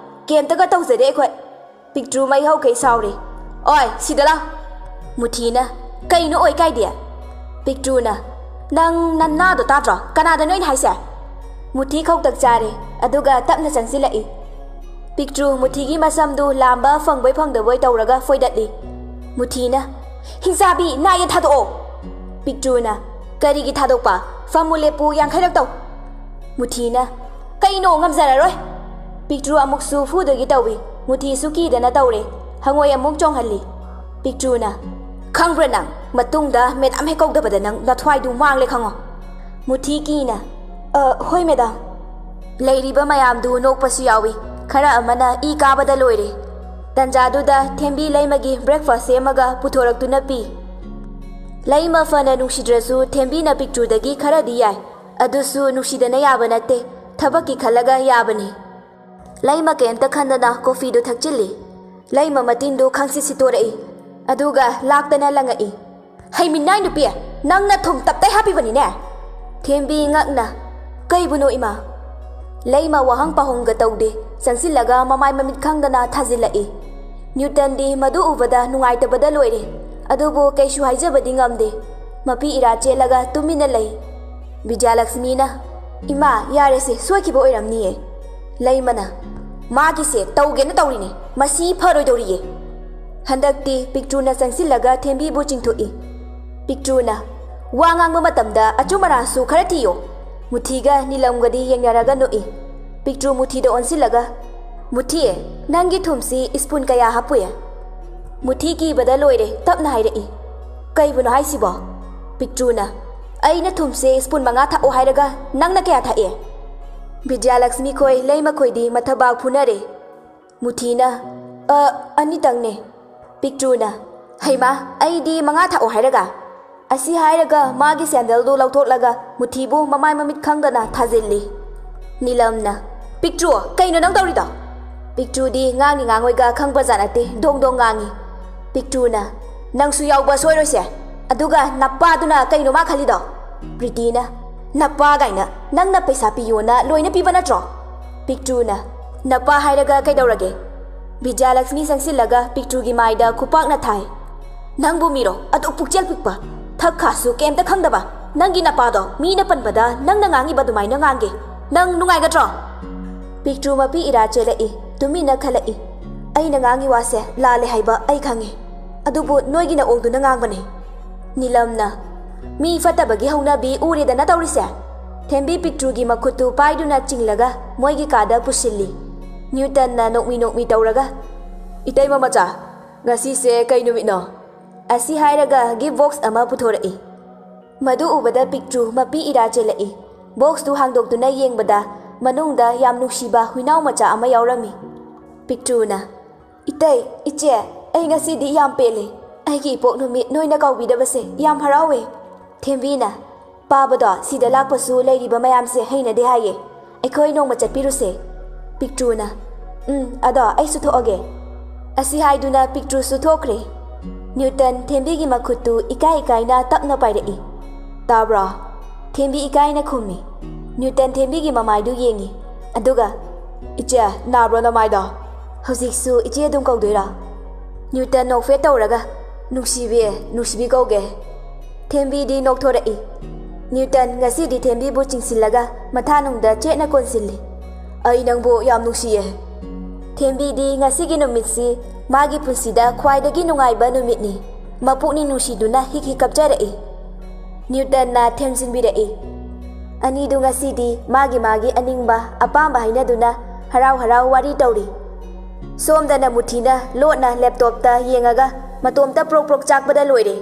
ꯀꯩꯝꯇꯒ ꯇꯧꯖꯗꯦ ꯑꯩꯈꯣꯏ꯫" ꯄꯤꯛꯇ꯭ꯔꯨ ꯃꯩ ꯍꯧꯈꯩ ꯁꯥꯎꯔꯦ꯫ "ꯑꯣꯏ, ꯁꯤꯗ ꯂꯥꯎ!" ꯃꯨꯊꯤꯅ, "ꯀꯩꯅꯣ ꯑꯣꯏ ꯀꯥꯏꯗꯤ?" ꯄꯤꯛꯇ꯭ꯔꯨꯅ, "ꯅꯪ ꯅꯅꯥꯗꯣ ꯇꯥꯗ꯭ꯔꯣ? ꯀꯅꯥꯗꯅꯣ ꯑꯩꯅ ꯍꯥꯏꯁꯦ?" ꯃꯨꯊꯤ ꯈꯧꯇꯛ ꯆꯥꯔꯦ, ꯑꯗꯨꯒ ꯇꯞꯅ ꯆꯪꯁꯤꯜꯂꯛꯏ꯫ ꯄꯤꯛꯇ꯭ꯔꯨ ꯃꯨꯊꯤꯒꯤ ꯃꯁꯝꯗꯨ ꯂꯥꯝꯕ ꯐꯪꯕꯣꯏ ꯐꯪꯗꯕꯣꯏ ꯇꯧꯔꯒ ꯐꯣꯏꯗꯠꯂꯤ꯫ ꯃꯨꯊꯤꯅ, "ꯍꯤꯡꯆꯥꯕꯤ, ꯅꯥꯌꯦ ꯊꯥꯗꯣꯛꯑꯣ!" ꯄꯤꯛꯇ꯭ꯔꯨꯅ, "ꯀꯔꯤꯒꯤ ꯊꯥꯗꯣꯛꯄ? ꯐꯝꯃꯨ ꯂꯦꯞꯄꯨ ꯌꯥꯡꯈꯩꯔꯛ ꯇꯧ!" ꯃꯨꯊꯤꯅ, "ꯀꯩꯅꯣ, ꯉꯝꯖꯔꯔꯣꯏ!" ꯄꯤꯛꯇ꯭ꯔꯨ ꯑꯃꯨꯛꯁꯨ ꯐꯨꯗꯣꯏꯒꯤ ꯇꯧꯏ꯫ ꯃꯨꯊꯤꯁꯨ ꯀꯤꯗꯅ ꯇꯧꯔꯦ꯫ ꯍꯪꯉꯣꯏ ꯑꯃꯨꯛ ꯆꯣꯡꯍꯜꯂꯤ꯫ ꯄꯤꯛꯇ꯭ꯔꯨꯅ, "ꯈꯪꯕ꯭ꯔꯥ ꯅꯪ, ꯃꯇꯨꯡꯗ ꯃꯦꯗꯥꯝ ꯍꯦꯛ ꯀꯧꯗꯕꯗ ꯅꯪ ꯅꯊ꯭ꯋꯥꯏꯗꯨ ꯃꯥꯡꯂꯦ ꯈꯪꯉꯣ!" ꯃꯨꯊꯤ ꯀꯤꯅ, "ꯑ, ꯍꯣꯏ ꯃꯦꯗꯥꯝ꯫" ꯂꯩꯔꯤꯕ ꯃꯌꯥꯝꯗꯨ ꯅꯣꯛꯄꯁꯨ ꯌꯥꯎꯏ꯫ ꯈꯔ ꯑꯃꯅ ꯏ ꯀꯥꯕꯗ ꯂꯣꯏꯔꯦ꯫ ꯇꯟꯖꯥꯗꯨꯗ ꯊꯦꯝꯕꯤ ꯂꯩꯃꯒꯤ breakfast ꯁꯦꯝꯃꯒ ꯄꯨꯊꯣꯔꯛꯇꯨꯅ ꯄꯤ꯫ ꯂꯩꯃ ꯐꯅ ꯅꯨꯡꯁꯤꯗ꯭ꯔꯁꯨ ꯊꯦꯝꯕꯤꯅ ꯄꯤꯛꯇ꯭ꯔꯨꯗꯒꯤ ꯈꯔꯗꯤ ꯌꯥꯏ꯫ ꯑꯗꯨꯁꯨ ꯅꯨꯡꯁꯤꯗꯅ ꯌꯥꯕ ꯅꯠꯇꯦ, ꯊꯕꯛꯀꯤ ꯈꯜꯂꯒ ꯌꯥꯕꯅꯤ꯫ ꯂꯩꯃ ꯀꯩꯝꯇ ꯈꯟꯗꯅ ꯀꯣꯐꯤꯗꯨ ꯊꯛꯆꯤꯜꯂꯤ꯫ ꯂꯩꯃ ꯃꯇꯤꯟꯗꯨ ꯈꯪꯁꯤꯠ ꯁꯤꯠꯇꯣꯔꯛꯏ, ꯑꯗꯨꯒ ꯂꯥꯛꯇꯅ ꯂꯪꯉꯛꯏ꯫ "ꯍꯩꯃꯤꯟꯅꯥꯏ ꯅꯨꯄꯤ, ꯅꯪꯅ ꯊꯨꯝ ꯇꯞꯇꯩ ꯍꯥꯞꯄꯤꯕꯅꯤꯅꯦ!" ꯊꯦꯝꯕꯤ ꯉꯛꯅ, "ꯀꯩꯕꯨꯅꯣ ꯏꯃꯥ?" ꯂꯩꯃ ꯋꯥꯍꯪ ꯄꯥꯎꯍꯪꯒ ꯇꯧꯗꯦ, ꯆꯪꯁꯤꯜꯂꯒ ꯃꯃꯥꯏ ꯃꯃꯤꯠ ꯈꯪꯗꯅ ꯊꯥꯖꯤꯜꯂꯛꯏ꯫ ꯅ꯭ꯌꯨꯇꯟꯗꯤ ꯃꯗꯨ ꯎꯕꯗ ꯅꯨꯡꯉꯥꯏꯇꯕꯗ ꯂꯣꯏꯔꯦ, ꯑꯗꯨꯕꯨ ꯀꯩꯁꯨ ꯍꯥꯏꯖꯕꯗꯤ ꯉꯝꯗꯦ꯫ ꯃꯄꯤ ꯏꯔꯥ ꯆꯦꯜꯂꯒ ꯇꯨꯃꯤꯟꯅ ꯂꯩ꯫ ꯕꯤꯖꯌꯂꯛꯁꯃꯤꯅ, "ꯏꯃꯥ, ꯌꯥꯔꯦꯁꯦ, ꯁꯣꯏꯈꯤꯕ ꯑꯣꯏꯔꯝꯅꯤꯌꯦ꯫" ꯂꯩꯃꯅ, "ꯃꯥꯒꯤꯁꯦ ꯇꯧꯒꯦꯅ ꯇꯧꯔꯤꯅꯦ, ꯃꯁꯤ ꯐꯔꯣꯏꯗꯧꯔꯤꯌꯦ꯫" ꯍꯟꯗꯛꯇꯤ ꯄꯤꯛꯇ꯭ꯔꯨꯅ ꯆꯪꯁꯤꯜꯂꯒ ꯊꯦꯝꯕꯤꯕꯨ ꯆꯤꯡꯊꯣꯛꯏ꯫ ꯄꯤꯛꯇ꯭ꯔꯨꯅ, "ꯋꯥ ꯉꯥꯡꯕ ꯃꯇꯝꯗ ꯑꯆꯨꯝ ꯑꯔꯥꯟꯁꯨ ꯈꯔ ꯊꯤꯌꯣ꯫" ꯃꯨꯊꯤꯒ ꯅꯤꯂꯝꯒꯗꯤ ꯌꯦꯡꯅꯔꯒ ꯅꯣꯛꯏ꯫ ꯄꯤꯛꯇ꯭ꯔꯨ ꯃꯨꯊꯤꯗ ꯑꯣꯟꯁꯤꯜꯂꯒ, "ꯃꯨꯊꯤ, ꯅꯪꯒꯤ ꯊꯨꯝꯁꯤ ꯁ꯭ꯄꯨꯟ ꯀꯌꯥ ꯍꯥꯞꯄꯨꯏ?" ꯃꯨꯊꯤ ꯀꯤꯕꯗ ꯂꯣꯏꯔꯦ, ꯇꯞꯅ ꯍꯥꯏꯔꯛꯏ꯫ "ꯀꯩꯕꯨꯅꯣ ꯍꯥꯏꯁꯤꯕꯣ?" ꯄꯤꯛꯇ꯭ꯔꯨꯅ, "ꯑꯩꯅ ꯊꯨꯝꯁꯦ ꯁ꯭ꯄꯨꯟ ꯃꯉꯥ ꯊꯥꯛꯑꯣ ꯍꯥꯏꯔꯒ ꯅꯪꯅ ꯀꯌꯥ ꯊꯥꯛꯑꯦ?" ꯕꯤꯗ꯭ꯌꯥꯂꯛꯁꯃꯤ ꯈꯣꯏ ꯂꯩꯃꯈꯣꯏꯗꯤ ꯃꯊꯕꯥꯛ ꯐꯨꯅꯔꯦ꯫ ꯃꯨꯊꯤꯅ, "ꯑ, ꯑꯅꯤꯇꯪꯅꯦ꯫" ꯄꯤꯛꯇ꯭ꯔꯨꯅ, "ꯍꯩꯃꯥ, ꯑꯩꯗꯤ ꯃꯉꯥ ꯊꯥꯛꯑꯣ ꯍꯥꯏꯔꯒ?" ꯑꯁꯤ ꯍꯥꯏꯔꯒ ꯃꯥꯒꯤ ꯁꯦꯟꯗꯜꯗꯨ ꯂꯧꯊꯣꯛꯂꯒ ꯃꯨꯊꯤꯕꯨ ꯃꯃꯥꯏ ꯃꯃꯤꯠ ꯈꯪꯗꯅ ꯊꯥꯖꯤꯜꯂꯤ꯫ ꯅꯤꯂꯝꯅ, "ꯄꯤꯛꯇ꯭ꯔꯨ, ꯀꯩꯅꯣ ꯅꯪ ꯇꯧꯔꯤꯗꯣ?" ꯄꯤꯛꯇ꯭ꯔꯨꯗꯤ ꯉꯥꯡꯅꯤ ꯉꯥꯡꯉꯣꯏꯒ ꯈꯪꯕꯖꯥꯠ ꯅꯠꯇꯦ, ꯗꯣꯡ ꯗꯣꯡ ꯉꯥꯡꯉꯤ꯫ ꯄꯤꯛꯇ꯭ꯔꯨꯅ, "ꯅꯪꯁꯨ ꯌꯥꯎꯕ ꯁꯣꯏꯔꯣꯏꯁꯦ, ꯑꯗꯨꯒ ꯅꯄꯥꯗꯨꯅ ꯀꯩꯅꯣ ꯃꯥ ꯈꯜꯂꯤꯗꯣ?" ꯄ꯭ꯔꯤꯇꯤꯅ, "ꯅꯄꯥ ꯀꯥꯏꯅ, ꯅꯪꯅ ꯄꯩꯁꯥ ꯄꯤꯌꯣꯅ ꯂꯣꯏꯅ ꯄꯤꯕ ꯅꯠꯇ꯭ꯔꯣ?" ꯄꯤꯛꯇ꯭ꯔꯨꯅ, "ꯅꯄꯥ ꯍꯥꯏꯔꯒ ꯀꯩꯗꯧꯔꯒꯦ?" ꯕꯤꯗ꯭ꯌꯥꯂꯛꯁꯃꯤ ꯆꯪꯁꯤꯜꯂꯒ ꯄꯤꯛꯇ꯭ꯔꯨꯒꯤ ꯃꯥꯏꯗ ꯈꯨꯄꯥꯛꯅ ꯊꯥꯏ꯫ "ꯅꯪꯕꯨ ꯃꯤꯔꯣ? ꯑꯗꯨꯛ ꯄꯨꯛꯆꯦꯜ ꯄꯤꯛꯄ, ꯊꯛ ꯈꯥꯁꯨ ꯀꯩꯝꯇ ꯈꯪꯗꯕ꯫ ꯅꯪꯒꯤ ꯅꯄꯥꯗꯣ ꯃꯤꯅ ꯄꯟꯕꯗ ꯅꯪꯅ ꯉꯥꯡꯉꯤꯕ ꯑꯗꯨꯃꯥꯏꯅ ꯉꯥꯡꯒꯦ꯫ ꯅꯪ ꯅꯨꯡꯉꯥꯏꯒꯗ꯭ꯔꯣ?" ꯄꯤꯛꯇ꯭ꯔꯨ ꯃꯄꯤ ꯏꯔꯥ ꯆꯦꯜꯂꯛꯏ, ꯇꯨꯃꯤꯟꯅ ꯈꯜꯂꯛꯏ꯫ "ꯑꯩꯅ ꯉꯥꯡꯉꯤ ꯋꯥꯁꯦ ꯂꯥꯜꯂꯦ ꯍꯥꯏꯕ ꯑꯩ ꯈꯪꯉꯤ, ꯑꯗꯨꯕꯨ ꯅꯣꯏꯒꯤ ꯅꯑꯣꯡꯗꯨꯅ ꯉꯥꯡꯕꯅꯤ꯫" ꯅꯤꯂꯝꯅ, "ꯃꯤ ꯐꯠꯇꯕꯒꯤ ꯍꯧꯅꯕꯤ ꯎꯔꯦꯗꯅ ꯇꯧꯔꯤꯁꯦ?" ꯊꯦꯝꯕꯤ ꯄꯤꯛꯇ꯭ꯔꯨꯒꯤ ꯃꯈꯨꯠꯇꯨ ꯄꯥꯏꯗꯨꯅ ꯆꯤꯡꯂꯒ ꯃꯣꯏꯒꯤ ꯀꯥꯗ ꯄꯨꯁꯤꯜꯂꯤ꯫ ꯅ꯭ꯌꯨꯇꯟꯅ ꯅꯣꯛꯃꯤ ꯅꯣꯛꯃꯤ ꯇꯧꯔꯒ, "ꯏꯇꯩꯃ ꯃꯆꯥ, ꯉꯁꯤꯁꯦ ꯀꯩ ꯅꯨꯃꯤꯠꯅꯣ?" ꯑꯁꯤ ꯍꯥꯏꯔꯒ ꯒꯤꯐ ꯕꯣꯛꯁ ꯑꯃ ꯄꯨꯊꯣꯔꯛꯏ꯫ ꯃꯗꯨ ꯎꯕꯗ ꯄꯤꯛꯇ꯭ꯔꯨ ꯃꯄꯤ ꯏꯔꯥ ꯆꯦꯜꯂꯛꯏ꯫ ꯕꯣꯛꯁꯇꯨ ꯍꯥꯡꯗꯣꯛꯇꯨꯅ ꯌꯦꯡꯕꯗ ꯃꯅꯨꯡꯗ ꯌꯥꯝ ꯅꯨꯡꯁꯤꯕ ꯍꯨꯏꯅꯥꯎ ꯃꯆꯥ ꯑꯃ ꯌꯥꯎꯔꯝꯃꯤ꯫ ꯄꯤꯛꯇ꯭ꯔꯨꯅ, "ꯏꯇꯩ, ꯏꯆꯦ, ꯑꯩ ꯉꯁꯤꯗꯤ ꯌꯥꯝ ꯄꯦꯜꯂꯦ꯫ ꯑꯩꯒꯤ ꯏꯄꯣꯛ ꯅꯨꯃꯤꯠ ꯅꯣꯏꯅ ꯀꯥꯎꯕꯤꯗꯕꯁꯦ ꯌꯥꯝ ꯍꯔꯥꯎꯋꯦ꯫" ꯊꯦꯝꯕꯤꯅ, "ꯄꯥꯕꯗꯣ ꯁꯤꯗ ꯂꯥꯛꯄꯁꯨ ꯂꯩꯔꯤꯕ ꯃꯌꯥꯝꯁꯦ ꯍꯩꯅꯗꯦ ꯍꯥꯏꯌꯦ꯫ ꯑꯩꯈꯣꯏ ꯅꯣꯡꯃ ꯆꯠꯄꯤꯔꯨꯁꯦ꯫" ꯄꯤꯛꯇ꯭ꯔꯨꯅ, "ꯎꯝ, ꯑꯗꯣ ꯑꯩꯁꯨ ꯊꯣꯛꯑꯒꯦ꯫" ꯑꯁꯤ ꯍꯥꯏꯗꯨꯅ ꯄꯤꯛꯇ꯭ꯔꯨꯁꯨ ꯊꯣꯛꯈ꯭ꯔꯦ꯫ ꯅ꯭ꯌꯨꯇꯟ ꯊꯦꯝꯕꯤꯒꯤ ꯃꯈꯨꯠꯇꯨ ꯏꯀꯥꯏ ꯏꯀꯥꯏꯅ ꯇꯞꯅ ꯄꯥꯏꯔꯛꯏ꯫ "ꯇꯥꯕ꯭ꯔꯣ?" ꯊꯦꯝꯕꯤ ꯏꯀꯥꯏꯅ ꯈꯨꯝꯃꯤ꯫ ꯅ꯭ꯌꯨꯇꯟ ꯊꯦꯝꯕꯤꯒꯤ ꯃꯃꯥꯏꯗꯨ ꯌꯦꯡꯉꯤ꯫ ꯑꯗꯨꯒ, "ꯏꯆꯦ, ꯅꯥꯕ꯭ꯔꯣ ꯅꯃꯥꯏꯗꯣ?" "ꯍꯧꯖꯤꯛꯁꯨ ꯏꯆꯦ ꯑꯗꯨꯝ ꯀꯧꯗꯣꯏꯔꯣ?" ꯅ꯭ꯌꯨꯇꯟ ꯅꯣꯛꯐꯦꯠ ꯇꯧꯔꯒ, "ꯅꯨꯡꯁꯤꯕꯤ, ꯅꯨꯡꯁꯤꯕꯤ ꯀꯧꯒꯦ꯫" ꯊꯦꯝꯕꯤꯗꯤ ꯅꯣꯛꯊꯣꯔꯛꯏ꯫ ꯅ꯭ꯌꯨꯇꯟ ꯉꯁꯤꯗꯤ ꯊꯦꯝꯕꯤꯕꯨ ꯆꯤꯡꯁꯤꯜꯂꯒ ꯃꯊꯥꯅꯨꯡꯗ ꯆꯦꯠꯅ ꯀꯣꯟꯁꯤꯜꯂꯤ꯫ "ꯑꯩ ꯅꯪꯕꯨ ꯌꯥꯝ ꯅꯨꯡꯁꯤꯌꯦ꯫" ꯊꯦꯝꯕꯤꯗꯤ ꯉꯁꯤꯒꯤ ꯅꯨꯃꯤꯠꯁꯤ ꯃꯥꯒꯤ ꯄꯨꯟꯁꯤꯗ ꯈ꯭ꯋꯥꯏꯗꯒꯤ ꯅꯨꯡꯉꯥꯏꯕ ꯅꯨꯃꯤꯠꯅꯤ꯫ ꯃꯄꯨꯛꯅꯤꯡ ꯅꯨꯡꯁꯤꯗꯨꯅ ꯍꯤꯛ ꯍꯤꯛ ꯀꯞꯆꯔꯛꯏ꯫ ꯅ꯭ꯌꯨꯇꯟꯅ ꯊꯦꯝꯖꯤꯟꯕꯤꯔꯛꯏ꯫ ꯑꯅꯤꯗꯨ ꯉꯁꯤꯗꯤ ꯃꯥꯒꯤ ꯃꯥꯒꯤ ꯑꯅꯤꯡꯕ ꯑꯄꯥꯝꯕ ꯍꯥꯏꯅꯗꯨꯅ ꯍꯔꯥꯎ ꯍꯔꯥꯎ ꯋꯥꯔꯤ ꯇꯧꯔꯤ꯫ ꯁꯣꯝꯗꯅ ꯃꯨꯊꯤꯅ ꯂꯣꯠꯅ ꯂꯦꯞꯇꯣꯞꯇ ꯌꯦꯡꯉꯒ ꯃꯇꯣꯝꯇ ꯄ꯭ꯔꯣꯛ ꯄ꯭ꯔꯣꯛ ꯆꯥꯛꯄꯗ ꯂꯣꯏꯔꯦ꯫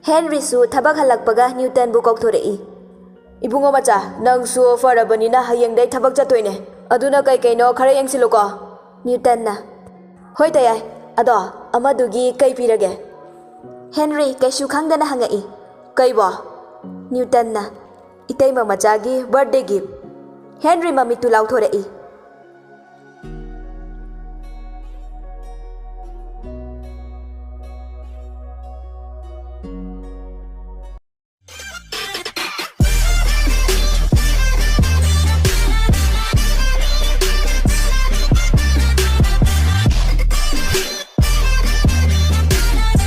ꯍꯦꯟꯔꯤꯁꯨ ꯊꯕꯛ ꯍꯜꯂꯛꯄꯒ ꯅ꯭ꯌꯨꯇꯟꯕꯨ ꯀꯧꯊꯣꯔꯛꯏ꯫ "ꯏꯕꯨꯡꯉꯣ ꯃꯆꯥ, ꯅꯪꯁꯨ ꯐꯔꯕꯅꯤꯅ ꯍꯌꯦꯡꯗꯩ ꯊꯕꯛ ꯆꯠꯇꯣꯏꯅꯦ꯫ ꯑꯗꯨꯅ ꯀꯩ ꯀꯩꯅꯣ ꯈꯔ ꯌꯦꯡꯁꯤꯜꯂꯨꯀꯣ꯫" ꯅ꯭ꯌꯨꯇꯟꯅ, "ꯍꯣꯏ ꯇꯌꯥꯏ꯫ ꯑꯗꯣ ꯑꯃꯗꯨꯒꯤ ꯀꯩ ꯄꯤꯔꯒꯦ?" ꯍꯦꯟꯔꯤ ꯀꯩꯁꯨ ꯈꯪꯗꯅ ꯍꯪꯉꯛꯏ꯫ "ꯀꯩꯕꯣ?" ꯅ꯭ꯌꯨꯇꯟꯅ, "ꯏꯇꯩꯃ ꯃꯆꯥꯒꯤ ꯕꯥꯔꯠꯗꯦ ꯒꯤꯐ꯫" ꯍꯦꯟꯔꯤ ꯃꯃꯤꯠꯇꯨ ꯂꯥꯎꯊꯣꯔꯛꯏ꯫